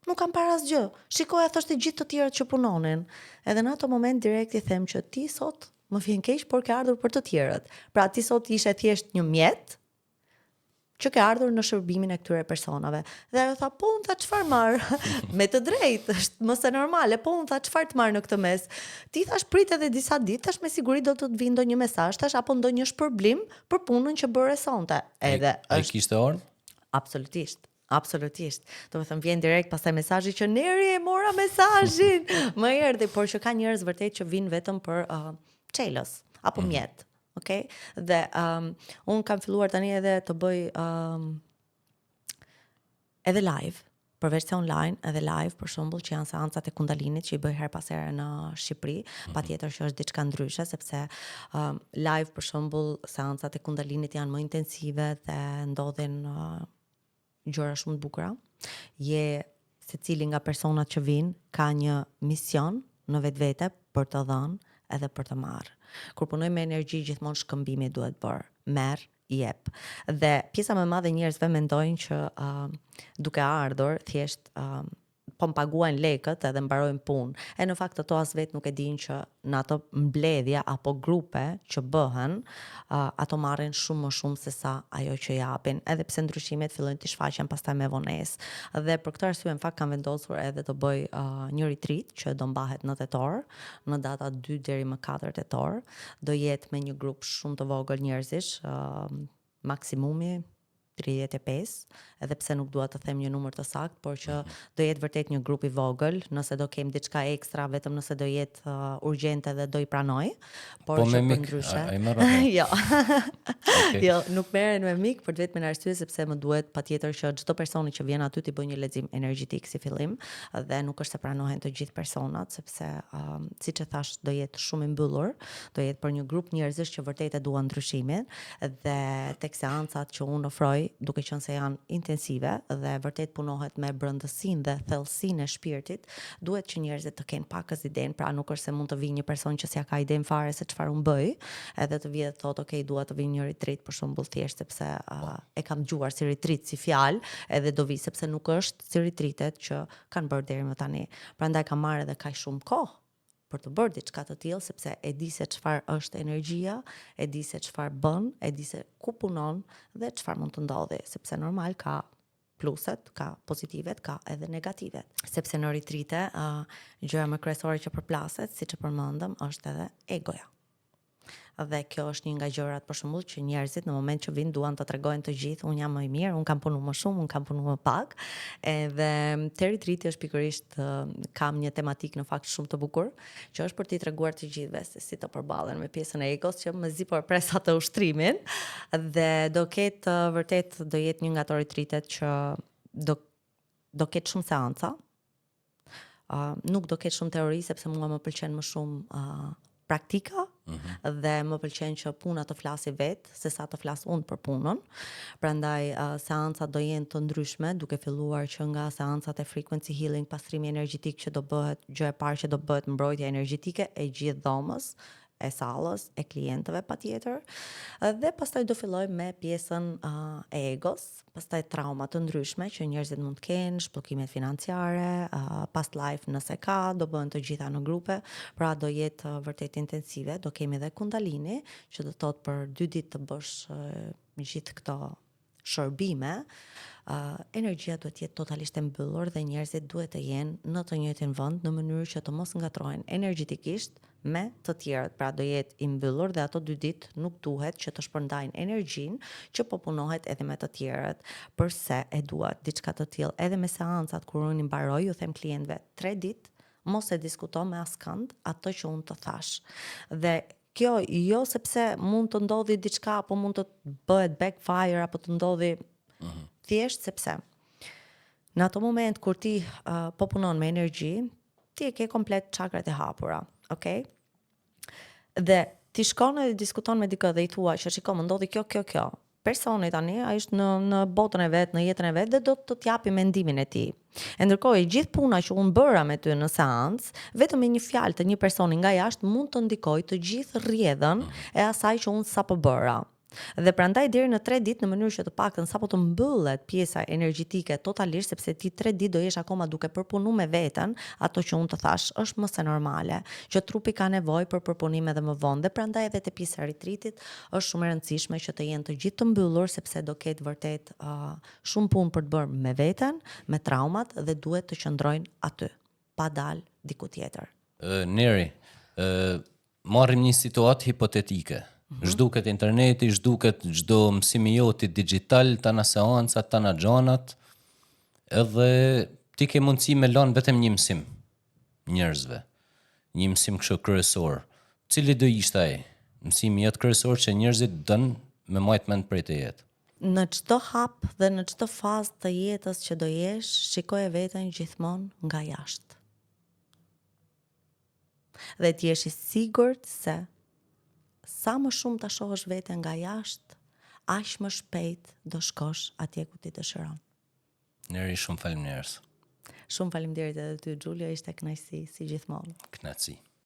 Nuk kam parë asgjë. Shikoja thoshte gjithë të tjerët që punonin. Edhe në ato moment direkt i them që ti sot më vjen keq, por ke ardhur për të tjerët. Pra ti sot ishe thjesht një mjet që ke ardhur në shërbimin e këtyre personave. Dhe ajo tha, po unë tha çfarë marr? Me të drejtë, është më se normale, po unë tha çfarë të marr në këtë mes? Ti thash prit edhe disa ditë, thash me siguri do të të vinë ndonjë mesazh, thash apo ndonjë shpërblim për punën që bëre sonte. Edhe ai, ai kishte ardhur? Absolutisht. Absolutisht. Do të thënë vjen direkt pastaj mesazhi që Neri e mora mesazhin. Më erdhi, por që ka njerëz vërtet që vinë vetëm për uh, çelës apo mm. mjet. Okej? Okay? Dhe um, un kam filluar tani edhe të bëj um, edhe live, përveç se online, edhe live për shembull që janë seancat e kundalinit që i bëj herë pas here në Shqipëri, mm -hmm. patjetër që është diçka ndryshe sepse um, live për shembull seancat e kundalinit janë më intensive dhe ndodhin uh, gjëra shumë të bukura. Je secili nga personat që vijnë ka një mision në vetvete për të dhënë edhe për të marrë. Kur punoj me energji gjithmonë shkëmbimi duhet bërë. Merr, jep. Dhe pjesa më e madhe e njerëzve mendojnë që uh, duke ardhur thjesht uh, po më paguajnë lekët edhe mbarojnë punë. E në fakt ato as vetë nuk e dinë që në ato mbledhje apo grupe që bëhen, uh, ato marrin shumë më shumë se sa ajo që japin, edhe pse ndryshimet fillojnë të shfaqen pastaj me vonesë. Dhe për këtë arsye në fakt kam vendosur edhe të bëj uh, një retreat që do mbahet në tetor, në data 2 deri më 4 tetor, do jetë me një grup shumë të vogël njerëzish, uh, maksimumi 35, edhe pse nuk dua të them një numër të saktë, por që mhm. do jetë vërtet një grup i vogël, nëse do kem diçka ekstra, vetëm nëse do jetë uh, urgjente dhe do i pranoj, por po që për ndryshe. A, a jo. okay. Jo, nuk merren me mik për të vetmen arsye sepse më duhet patjetër që çdo personi që vjen aty t'i bëj një lexim energjetik si fillim dhe nuk është se pranohen të gjithë personat sepse um, siç e thash do jetë shumë i mbyllur, do jetë për një grup njerëzish që vërtet e duan ndryshimin dhe tek seancat që unë ofroj, duke qenë se janë intensive dhe vërtet punohet me brendësinë dhe thellësinë e shpirtit, duhet që njerëzit të kenë pakëz idenë, pra nuk është se mund të vijë një person që s'ja ka idenë fare se çfarë unë bëj, edhe të vijë dhe të thotë, ok, dua të vij një retreat për shembull thjesht sepse uh, e kam dëgjuar si retreat si fjalë, edhe do vij sepse nuk është si retreatet që kanë bërë deri më tani. Prandaj kam marrë edhe kaq shumë kohë për të bërë diçka të tillë sepse e di se çfarë është energjia, e di se çfarë bën, e di se ku punon dhe çfarë mund të ndodhi, sepse normal ka pluset, ka pozitivet, ka edhe negativet. Sepse në retrite, uh, gjëja më kryesore që përplaset, siç e përmendëm, është edhe egoja. Dhe kjo është një nga gjërat për shembull që njerëzit në moment që vinë duan të tregojnë të gjithë, unë jam më i mirë, unë kam punu më shumë, unë kam punu më pak. Edhe te retreati është pikërisht kam një tematikë në fakt shumë të bukur, që është për t'i treguar të gjithëve se si të përballen me pjesën e egos që mezi po e pres atë ushtrimin dhe do ketë vërtet do jetë një nga ato retreatet që do do ketë shumë seanca, Uh, nuk do ketë shumë teori sepse mua më pëlqen më shumë uh, praktika mm -hmm. dhe më pëlqen që puna të flasi vetë se sa të flas unë për punën. Prandaj uh, seancat do jenë të ndryshme, duke filluar që nga seancat e frequency healing, pastrimi energjetik që do bëhet gjë e parë që do bëhet mbrojtja energjetike e gjithë dhomës, e sallës, e klientëve patjetër. Dhe pastaj do fillojmë me pjesën uh, e egos, pastaj trauma të ndryshme që njerëzit mund të kenë, zhbllokimet financiare, uh, past life nëse ka, do bëhen të gjitha në grupe, pra do jetë uh, vërtet intensive, do kemi edhe kundalini, që do thotë për dy ditë të bësh uh, gjithë këto shërbime, uh, energjia duhet të jetë totalisht e mbyllur dhe njerëzit duhet të jenë në të njëjtin vend në mënyrë që të mos ngatërrohen energjetikisht me të tjerët. Pra do jetë i mbyllur dhe ato dy ditë nuk duhet që të shpërndajnë energjinë që po punohet edhe me të tjerët. Përse e dua diçka të tillë edhe me seancat kur unë i mbaroj, ju them klientëve, 3 ditë mos e diskuto me askënd atë që unë të thash. Dhe kjo jo sepse mund të ndodhi diçka apo mund të bëhet backfire apo të ndodhi mm -hmm. thjesht sepse në ato moment kur ti uh, po punon me energji, ti e ke komplet çakrat e hapura, okay? Dhe ti shkon edhe diskuton me dikë dhe i thua që shiko, më ndodhi kjo, kjo, kjo. Personi tani ai është në në botën e vet, në jetën e vet dhe do të të japi mendimin e tij. E ndërkohë e gjithë puna që unë bëra me ty në seancë, vetëm me një fjalë të një personi nga jashtë mund të ndikojë të gjithë rrjedhën e asaj që unë sapo bëra. Dhe prandaj deri në 3 ditë në mënyrë që të paktën sapo të mbyllet pjesa energjetike totalisht sepse ti 3 ditë do jesh akoma duke përpunu me veten ato që unë të thash, është më se normale që trupi ka nevojë për përpunim edhe më vonë dhe prandaj edhe te pjesa e retreatit është shumë e rëndësishme që të jenë të gjithë të mbyllur sepse do ketë vërtet uh, shumë punë për të bërë me veten, me traumat dhe duhet të qëndrojnë aty, pa dalë diku tjetër. Neri, marrim një situatë hipotetike. Mm -hmm. Zhduket interneti, zhduket çdo mësim i joti digital, tana seancat, tana gjanat, edhe ti ke mundësi me lanë vetëm një mësim njerëzve. Një mësim kështu kryesor. Cili do ishte ai? Mësimi jot kryesor që njerëzit don me majt mend prej teje. Në çdo hap dhe në çdo fazë të jetës që do jesh, shikoje veten gjithmonë nga jashtë. Dhe të jesh i sigurt se sa më shumë ta shohësh veten nga jashtë, aq më shpejt do shkosh atje ku ti dëshiron. Neri, shumë faleminderit. Shumë faleminderit edhe ty Xhulio, ishte kënaqësi si gjithmonë. Kënaqësi.